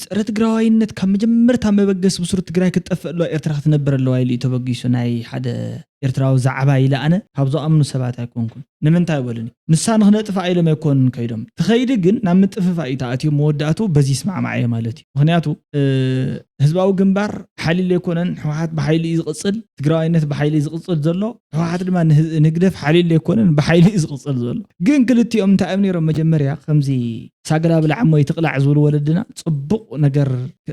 ፀረ ትግራዋይነት ካብ መጀመርታ መበገሲ ብሱር ትግራይ ክትጠፍእ ኣለዋ፣ ኤርትራ ክትነብር ኣለዋ ኢሉ እዩ ተበጊሱ። ናይ ሓደ ኤርትራዊ ዛዕባ ኢለ ኣነ ካብ ዝኣምኑ ሰባት ኣይኮንኩን። ንምንታይ በሉኒ፣ ንሳ ንክነጥፍኣ ኢሎም ኣይኮኑን ከይዶም። ትኸይዲ ግን ናብ ምጥፍፋእ እዩ ተኣትዮም፣ መወዳእቱ በዚ ይስማዕማዕ እየ ማለት እዩ። ምክንያቱ ህዝባዊ ግንባር ሓሊሉ ኣይኮነን፣ ህወሓት ብሓይሊ እዩ ዝቕፅል፣ ትግራዋይነት ብሓይሊ እዩ ዝቕፅል ዘሎ። ህወሓት ድማ ንህግደፍ ሓሊሉ ኣይኮነን፣ ብሓይሊ እዩ ዝቕፅል ዘሎ። ግን ክልቲኦም እንታይ እዮም ነይሮም? መጀመርያ ከምዚ ሳገላ ብላዕ እሞ ይትቕላዕ ዝብሉ ወለድና ፅቡቕ ነገር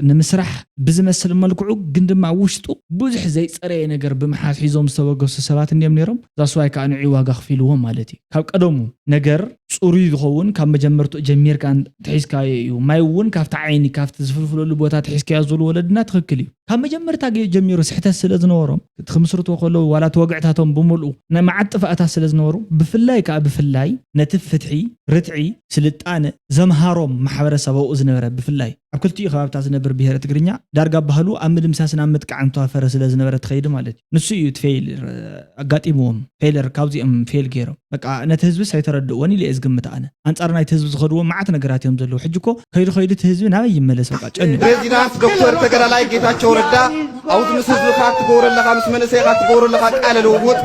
ንምስራሕ ብዝመስል መልክዑ ግን ድማ ውሽጡ ብዙሕ ዘይፀረየ ነገር ብምሓዝ ሒዞም ዝተበገሱ ሰባት እንዲዮም ነይሮም። ዛስዋይ ከዓ ንዑ ዋጋ ክፊልዎም ማለት እዩ። ካብ ቀደሙ ነገር ፅሩይ ዝኸውን ካብ መጀመርትኡ ጀሚርካ ትሒዝካዮ እዩ። ማይ እውን ካብቲ ዓይኒ ካብቲ ዝፍልፍለሉ ቦታ ትሒዝካዮ ዝብሉ ወለድና ትኽክል እዩ። ካብ መጀመርታ ጀሚሩ ስሕተት ስለ ዝነበሮም እቲ ክምስርትዎ ከለዉ ዋላ እቲ ወግዕታቶም ብምልኡ ናይ መዓት ጥፍኣታት ስለ ዝነበሩ ብፍላይ ከዓ ብፍላይ ነቲ ፍትሒ፣ ርትዒ፣ ስልጣነ ዘምሃሮም ማሕበረሰብ ኣብኡ ዝነበረ ብፍላይ ኣብ ክልቲኡ ከባብታት ዝነብር ብሄረ ትግርኛ ዳርጋ ባህሉ ኣብ ምድምሳስን ኣብ ምጥቃዕን ተዋፈረ ስለ ዝነበረ ትኸይዲ ማለት እዩ። ንሱ እዩ እቲ ፌይል ኣጋጢምዎም። ፌለር ካብዚኦም ፌል ገይሮም በቃ ነቲ ህዝብስ ኣይተረድእዎን ኢለ እየ ዝግምት ኣነ። ኣንጻር ናይቲ ህዝቢ ዝኸድዎ መዓት ነገራት እዮም ዘለዉ። ሕጂ እኮ ከይዱ ከይዱ እቲ ህዝቢ ናበይ ይመለስ በቃ ጨኒቑ። ፕሬዚዳንት ዶክተር ተጋዳላይ ጌታቸው ረዳ ኣብዚ ምስ ህዝብኻ ትገብሮ ኣለኻ ምስ መንእሰይኻ ትገብሮ ኣለኻ ቃለ ልውውጥ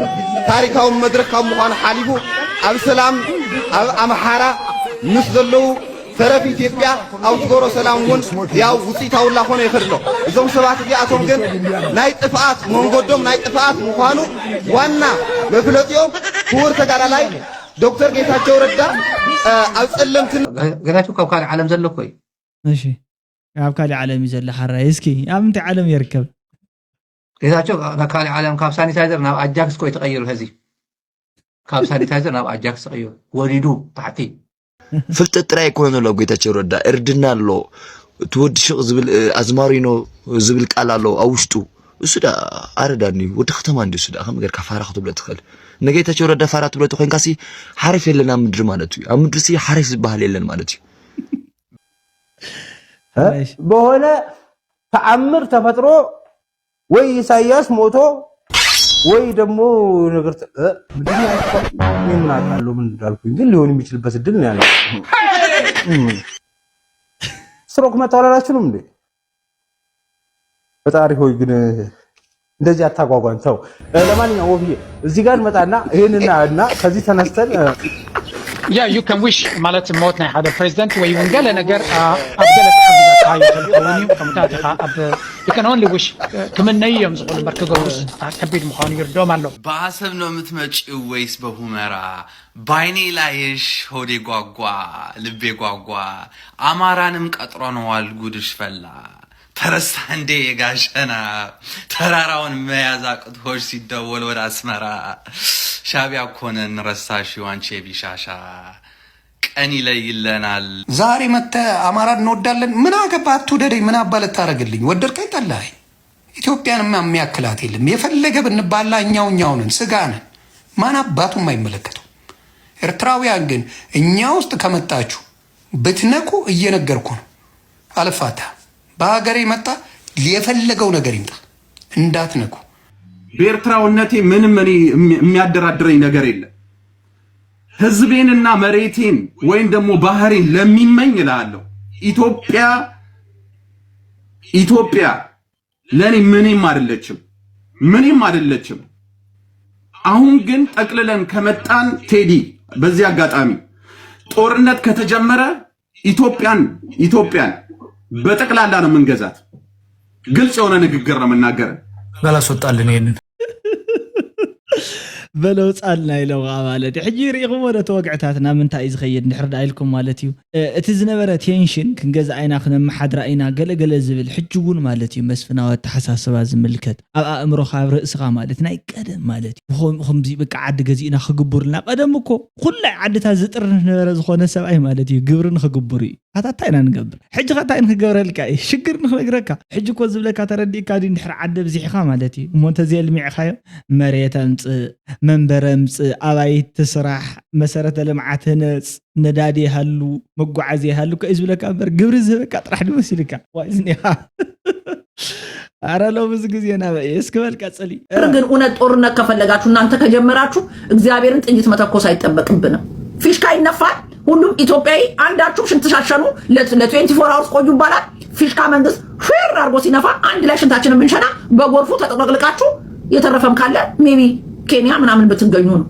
ታሪካዊ መድረኽ ካብ ምዃኑ ሓሊፉ ኣብ ሰላም ኣብ ኣምሓራ ምስ ዘለዉ ተረፍ ኢትዮጵያ ኣብ ዝገሮ ሰላም እውን ያው ውፅኢታዊ ላኾነ ይኸድሎ እዞም ሰባት እዚኣቶም ግን ናይ ጥፍኣት መንገዶም ናይ ጥፍኣት ምዃኑ ዋና መፍለጢኦም ክቡር ተጋዳላይ ዶክተር ጌታቸው ረዳ ኣብ ፀለምትን ጌታቸው ካብ ካልእ ዓለም ዘሎ እኮ እዩ። እሺ ኣብ ካልእ ዓለም እዩ ዘሎ ሓራይ። እስኪ ኣብ እንታይ ዓለም ይርከብ? ጌታቸው ካብ ካልእ ዓለም ካብ ሳኒታይዘር ናብ ኣጃክስ እኮ እዩ ተቐይሩ። ሕዚ ካብ ሳኒታይዘር ናብ ኣጃክስ ተቐይሩ ወሪዱ ታሕቲ። ፍልጠት ጥራይ ኣይኮነን ዘሎ ኣብ ጌታቸው ረዳ እርድና ኣሎ። እቲ ወዲ ሽቕ ዝብል ኣዝማሪኖ ዝብል ቃል ኣሎ ኣብ ውሽጡ። እሱ ዳ ኣረዳኒ ወዲ ከተማ እንዲ እሱ ዳ ከም ገርካ ፋራ ክትብሎ ትኽእል። ንጌታቸው ረዳ ፋራ ትብሎ ተኮይንካሲ ሓሪፍ የለን ኣብ ምድሪ ማለት እዩ። ኣብ ምድሪ ሲ ሓሪፍ ዝበሃል የለን ማለት እዩ። በሆነ ተአምር ተፈጥሮ ወይ ኢሳያስ ሞቶ ወይ ደግሞ ነገር ምን አውቃለሁ ምን እንዳልኩኝ ግን ሊሆን የሚችልበት እድል ነው ያለው። ስትሮክ መጣው አላላችሁንም እንዴ? ፈጣሪ ሆይ ግን እንደዚህ አታጓጓን ተው። ለማንኛውም ወብዬ እዚህ ጋር እንመጣና ይህንና እና ከዚህ ተነስተን yeah you can wish ማለት ሞት ናይ ሓደ ፕሬዚደንት ወይ እውን ገለ ነገር ኣብ ገለ ክሕግዘካ ይኽእል ክኸውን እዩ። ከምኡታት ኢኻ ኣብ you can only wish ክምነዩ እዮም ዝኽእሉ እምበር ክገብሩስ ከቢድ ምዃኑ ይርድኦም ኣሎ። ብዓሰብ ነው የምትመጪው ወይስ በሁመራ? ባይኔ ላይሽ ሆዴ ጓጓ ልቤ ጓጓ። አማራንም ቀጥሮ ነዋል ጉድሽ ፈላ። ተረሳ እንዴ የጋሸና ተራራውን መያዝ አቅቶሽ ሲደወል ወደ አስመራ። ሻቢያ እኮ ነን ረሳሽው አንቺ የቢሻሻ። ቀን ይለይለናል። ዛሬ መተ አማራ እንወዳለን ምን አገባ አትውደደኝ ምን አባ ልታረግልኝ ወደድከኝ ጠላኸኝ ኢትዮጵያን የሚያክላት የለም የፈለገ ብንባላ እኛው እኛው ነን ስጋ ነን ማን አባቱ የማይመለከተው ኤርትራውያን ግን እኛ ውስጥ ከመጣችሁ ብትነኩ እየነገርኩ ነው አልፋታ በሀገሬ መጣ የፈለገው ነገር ይምጣ እንዳትነኩ በኤርትራውነቴ ምንም እኔ የሚያደራድረኝ ነገር የለም ህዝቤንና መሬቴን ወይም ደግሞ ባህሬን ለሚመኝ እላለሁ ኢትዮጵያ ኢትዮጵያ ለኔ ምንም አይደለችም ምንም አይደለችም አሁን ግን ጠቅልለን ከመጣን ቴዲ በዚህ አጋጣሚ ጦርነት ከተጀመረ ኢትዮጵያን ኢትዮጵያን በጠቅላላ ነው የምንገዛት ግልጽ የሆነ ንግግር ነው የምናገረን በላስወጣልን ይሄንን በለውፃልና ኢሎም ከዓ ማለት እዩ። ሕጂ ርኢኹሞ ዶ እቲ ወግዕታትና ምንታይ እዩ ዝኸይድ እንድሕር ደኣ ኢልኩም ማለት እዩ። እቲ ዝነበረ ቴንሽን ክንገዝኣ ኢና ክነመሓድራ ኢና ገለገለ ዝብል ሕጂ እውን ማለት እዩ መስፍናዊ ኣተሓሳስባ ዝምልከት ኣብ ኣእምሮኻ ኣብ ርእስኻ ማለት ናይ ቀደም ማለት እዩ። ከምዚ በቃ ዓዲ ገዚእና ክግቡርልና ቀደም እኮ ኩላይ ዓድታት ዝጥርንፍ ነበረ ዝኾነ ሰብኣይ ማለት እዩ ግብሪ ንክግብሩ እዩ። ኣታ እንታይ ኢና ንገብር ሕጂ ኸ እንታይ ንክገብረልካ እዩ ሽግር ንክነግረካ። ሕጂ እኮ ዝብለካ ተረዲእካ ድዩ እንድሕር ዓዲ ኣብዚሕኻ ማለት እዩ። እሞ እንተዘየልሚዕኻዮ መሬት ኣምፅእ መንበሪ ኣምፅእ ኣባይቲ ስራሕ መሰረተ ልምዓት ህነፅ ነዳዲ ይሃሉ መጓዓዝያ ይሃሉ እኮ እዩ ዝብለካ እምበር ግብሪ ዝህበካ ጥራሕ ድዩ መሲልካ ዋይ ዝኒኻ። ኣረ ሎምዚ ግዜ ናበይ እስኪ በል ቀፅሊ። ግን እውነት ጦርነት ከፈለጋችሁ እናንተ ከጀመራችሁ እግዚአብሔርን ጥይት መተኮስ አይጠበቅብንም። ፊሽካ ይነፋል። ሁሉም ኢትዮጵያዊ አንዳችሁም ሽንት ሻሸኑ ለ twenty four hours ቆዩ ይባላል። ፊሽካ መንግስት ፌር አድርጎ ሲነፋ አንድ ላይ ሽንታችን የምንሸና በጎርፉ ተጠቅልቃችሁ የተረፈም ካለ maybe ኬንያ ምናምን ብትገኙ ነው።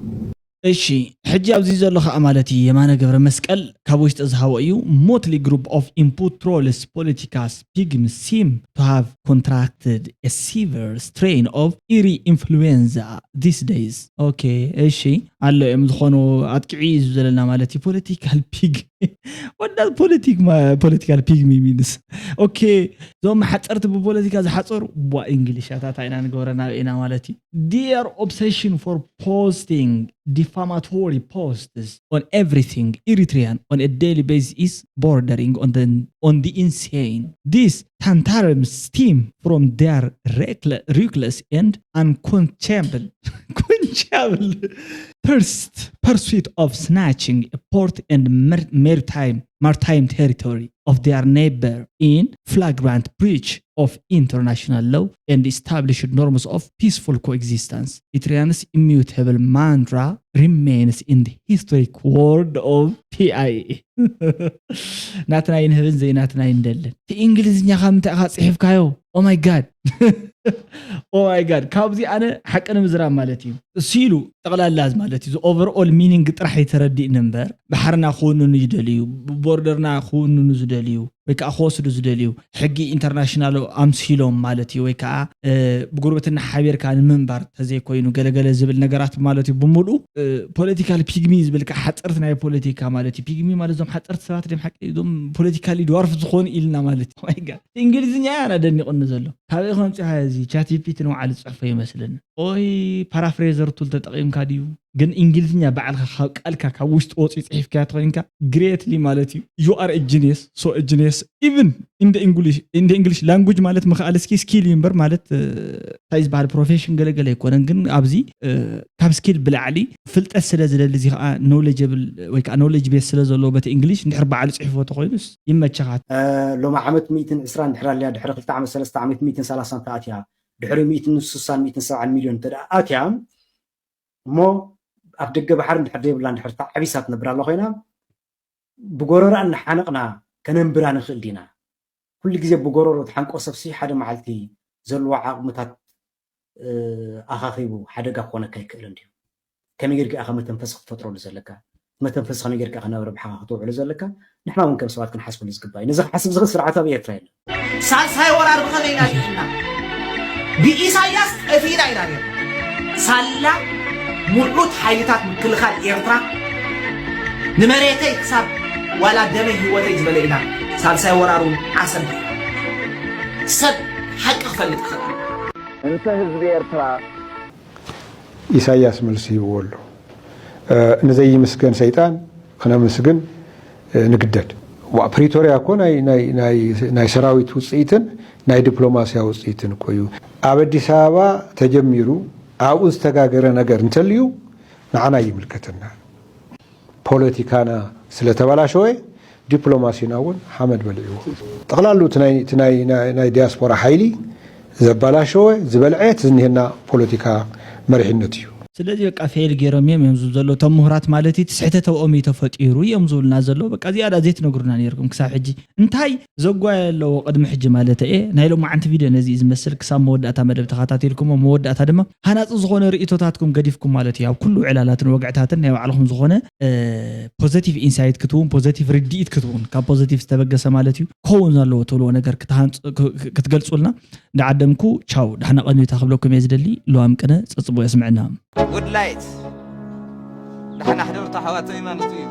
እሺ ሕጂ ኣብዚ ዘሎ ከዓ ማለት እዩ የማነ ገብረ መስቀል ካብ ውሽጢ ዝሃቦ እዩ። Motley group of imput trolls political pygmies seem to have contracted a severe strain of eerie influenza these days. ኦኬ እሺ ኣሎ እዮም ዝኾኑ ኣጥቂዑ እዩ ዘለና ማለት እዩ። ፖለቲካል ፒግ ወዳ ፖለቲክ ፖለቲካል ፒግ ሚሚንስ ኦኬ እዞም ሓፀርቲ ብፖለቲካ ዝሓፀሩ ቧ እንግሊሻታት ኣይና ንገብረ ናብ ኢና ማለት እዩ። Their obsession for posting defamatory posts on everything Eritrean on a daily basis is bordering on the, on the insane. This tantarums stem from their reckless and unquenchable quenchable pursuit of snatching a port and maritime maritime territory of their neighbor in flagrant breach of international law and established norms of peaceful coexistence. Eritreans' immutable mantra remains in the historic world of P I A. ናትና ይንህብን ዘይናትና ይንደልን። እቲ እንግሊዝኛ ካብ ምንታይ ኢኻ ጽሒፍካዮ? Oh my god. Oh my god ካብዚ ኣነ ሓቂ ንምዝራብ ማለት እዩ ሲሉ ጠቕላላ ማለት እዩ። Overall meaning ጥራሕ ኣይተረዲእን እምበር ባሕርና ክውንኑ ይደልዩ፣ ቦርደርና ክውንኑ ዝደልዩ ወይ ከዓ ክወስዱ ዝደልዩ ሕጊ ኢንተርናሽናል ኣምሲሎም ማለት እዩ። ወይ ከዓ ብጉርብትና ሓቢርካ ንምንባር ተዘይኮይኑ ገለገለ ዝብል ነገራት ማለት እዩ። ብምሉእ ፖለቲካል ፒግሚ ዝብል ከዓ ሓፀርቲ ናይ ፖለቲካ ማለት እዩ። ፒግሚ ማለት እዞም ሓፀርቲ ሰባት ድም ሓቂ እዞም ፖለቲካሊ ድዋርፍ ዝኾኑ ኢልና ማለት እዩ። እንግሊዝኛ ያና ደኒቕኒ ዘሎ ካበይ ከምፂኻ እዚ ቻት ጂፒቲ ንባዕሉ ዝፅሕፎ ይመስለኒ። ኦይ ፓራፍሬዘር ቱል ተጠቒምካ ድዩ? ግን እንግሊዝኛ ባዕልካ ካብ ቃልካ ካብ ውሽጢ ወፂኡ ፅሒፍካያ ተኮይንካ ግሬትሊ ማለት እዩ። You are a genius, so a genius even in the English, in the English language ማለት ምክኣል እስኪ ስኪል እዩ እምበር ማለት እንታይ ዝበሃል ፕሮፌሽን ገለገለ ኣይኮነን። ግን ኣብዚ ካብ ስኪል ብላዕሊ ፍልጠት ስለ ዝደሊ እዚ ከዓ ኖውሌጀብል ወይ ከዓ ኖውሌጅ ቤስ ስለ ዘለዎ በቲ እንግሊሽ እንድሕር በዓሉ ፅሒፎ ተኮይኑስ ይመቸኻ። ሎሚ ዓመት ሚእትን ዕስራን ድሕር ኣልያ ድሕሪ ክልተ ዓመት ሰለስተ ዓመት ሚእትን ሰላሳን ተኣትያ ድሕሪ ሚእትን ስሳን ሚእትን ሰብዓን ሚልዮን እንተ ኣትያ እሞ ኣብ ደገ ባሕሪ እንድሕር ዘይብላ እንድሕር ተዓቢሳ ትነብር ኣላ ኮይና ብጎረራ እናሓነቕና ከነንብራ ንኽእል ዲና? ኩሉ ግዜ ብጎረሮ ትሓንቆ ሰብሲ ሓደ መዓልቲ ዘለዎ ዓቕምታት ኣኻኺቡ ሓደጋ ክኾነካ ኣይክእልን ድዩ? ከመይ ጌርካ ኢኻ መተንፈሲ ክትፈጥረሉ ዘለካ? መተንፈሲ ከመይ ጌርካ ኢኻ ናብ ረብሓኻ ክተውዕሎ ዘለካ? ንሕና እውን ከም ሰባት ክንሓስበሉ ዝግባእ እዩ። ነዚ ክሓስብ ዝኽእል ስርዓት ኣብ ኤርትራ የለን። ሳልሳይ ወራር ብኸመይ ኢና ዲና? ብኢሳያስ ጠፊእና ኢና ነርና። ሳላ ምዑት ሓይልታት ምክልኻል ኤርትራ ንመሬተይ ክሳብ ዋላ ደመይ ህይወተይ ዝበለ ኢና። ሳልሳይ ወራር እውን ዓሰብ ሰብ ሓቂ ክፈልጥ ይኽእል። እንተ ህዝቢ ኤርትራ ኢሳያስ መልሲ ሂብዎ ኣሎ። ንዘይምስገን ሰይጣን ክነምስግን ንግደድ። ዋ ፕሪቶርያ እኮ ናይ ሰራዊት ውፅኢትን ናይ ዲፕሎማስያ ውፅኢትን እኮ እዩ። ኣብ ኣዲስ ኣበባ ተጀሚሩ ኣብኡ ዝተጋገረ ነገር እንተልዩ ንዓና ይምልከተና። ፖለቲካና ስለተበላሸወ ዲፕሎማሲና እውን ሓመድ በሊዕዎ። ጠቕላሉ እቲ ናይ ዲያስፖራ ሓይሊ ዘባላሸወ ዝበልዐ እቲ ዝኒሀና ፖለቲካ መሪሕነት እዩ። ስለዚ በቃ ፌል ገይሮም እዮም እዮም ዝብሉ ዘለዉ እቶም ምሁራት ማለት እዩ። እቲ ስሕተት ኣብኦም እዩ ተፈጢሩ እዮም ዝብሉና ዘለዉ። በቃ እዚኣ ደኣ ዘይትነግሩና ነይርኩም ክሳብ ሕጂ። እንታይ ዘጓየ ኣለዎ ቅድሚ ሕጂ ማለት እየ። ናይ ሎማዓንቲ ቪድዮ ነዚ እዩ ዝመስል። ክሳብ መወዳእታ መደብ ተኸታቲልኩሞ መወዳእታ ድማ ሃናፂ ዝኾነ ርእይቶታትኩም ገዲፍኩም ማለት እዩ። ኣብ ኩሉ ዕላላትን ወግዕታትን ናይ ባዕልኹም ዝኾነ ፖዘቲቭ ኢንሳይት ክትውን ፖዘቲቭ ርድኢት ክትውን ካብ ፖዘቲቭ ዝተበገሰ ማለት እዩ። ክኸውን ኣለዎ ትብልዎ ነገር ክትገልፁልና እንዳዓደምኩ ቻው ዳሕና ቀኒታ ክብለኩም እየ ዝደሊ። ልዋም ቅነ ፀፅቦ የስምዐና። Good light. ደሓን ኣሕደሩ ኣሕዋተይ ማለት እዩ።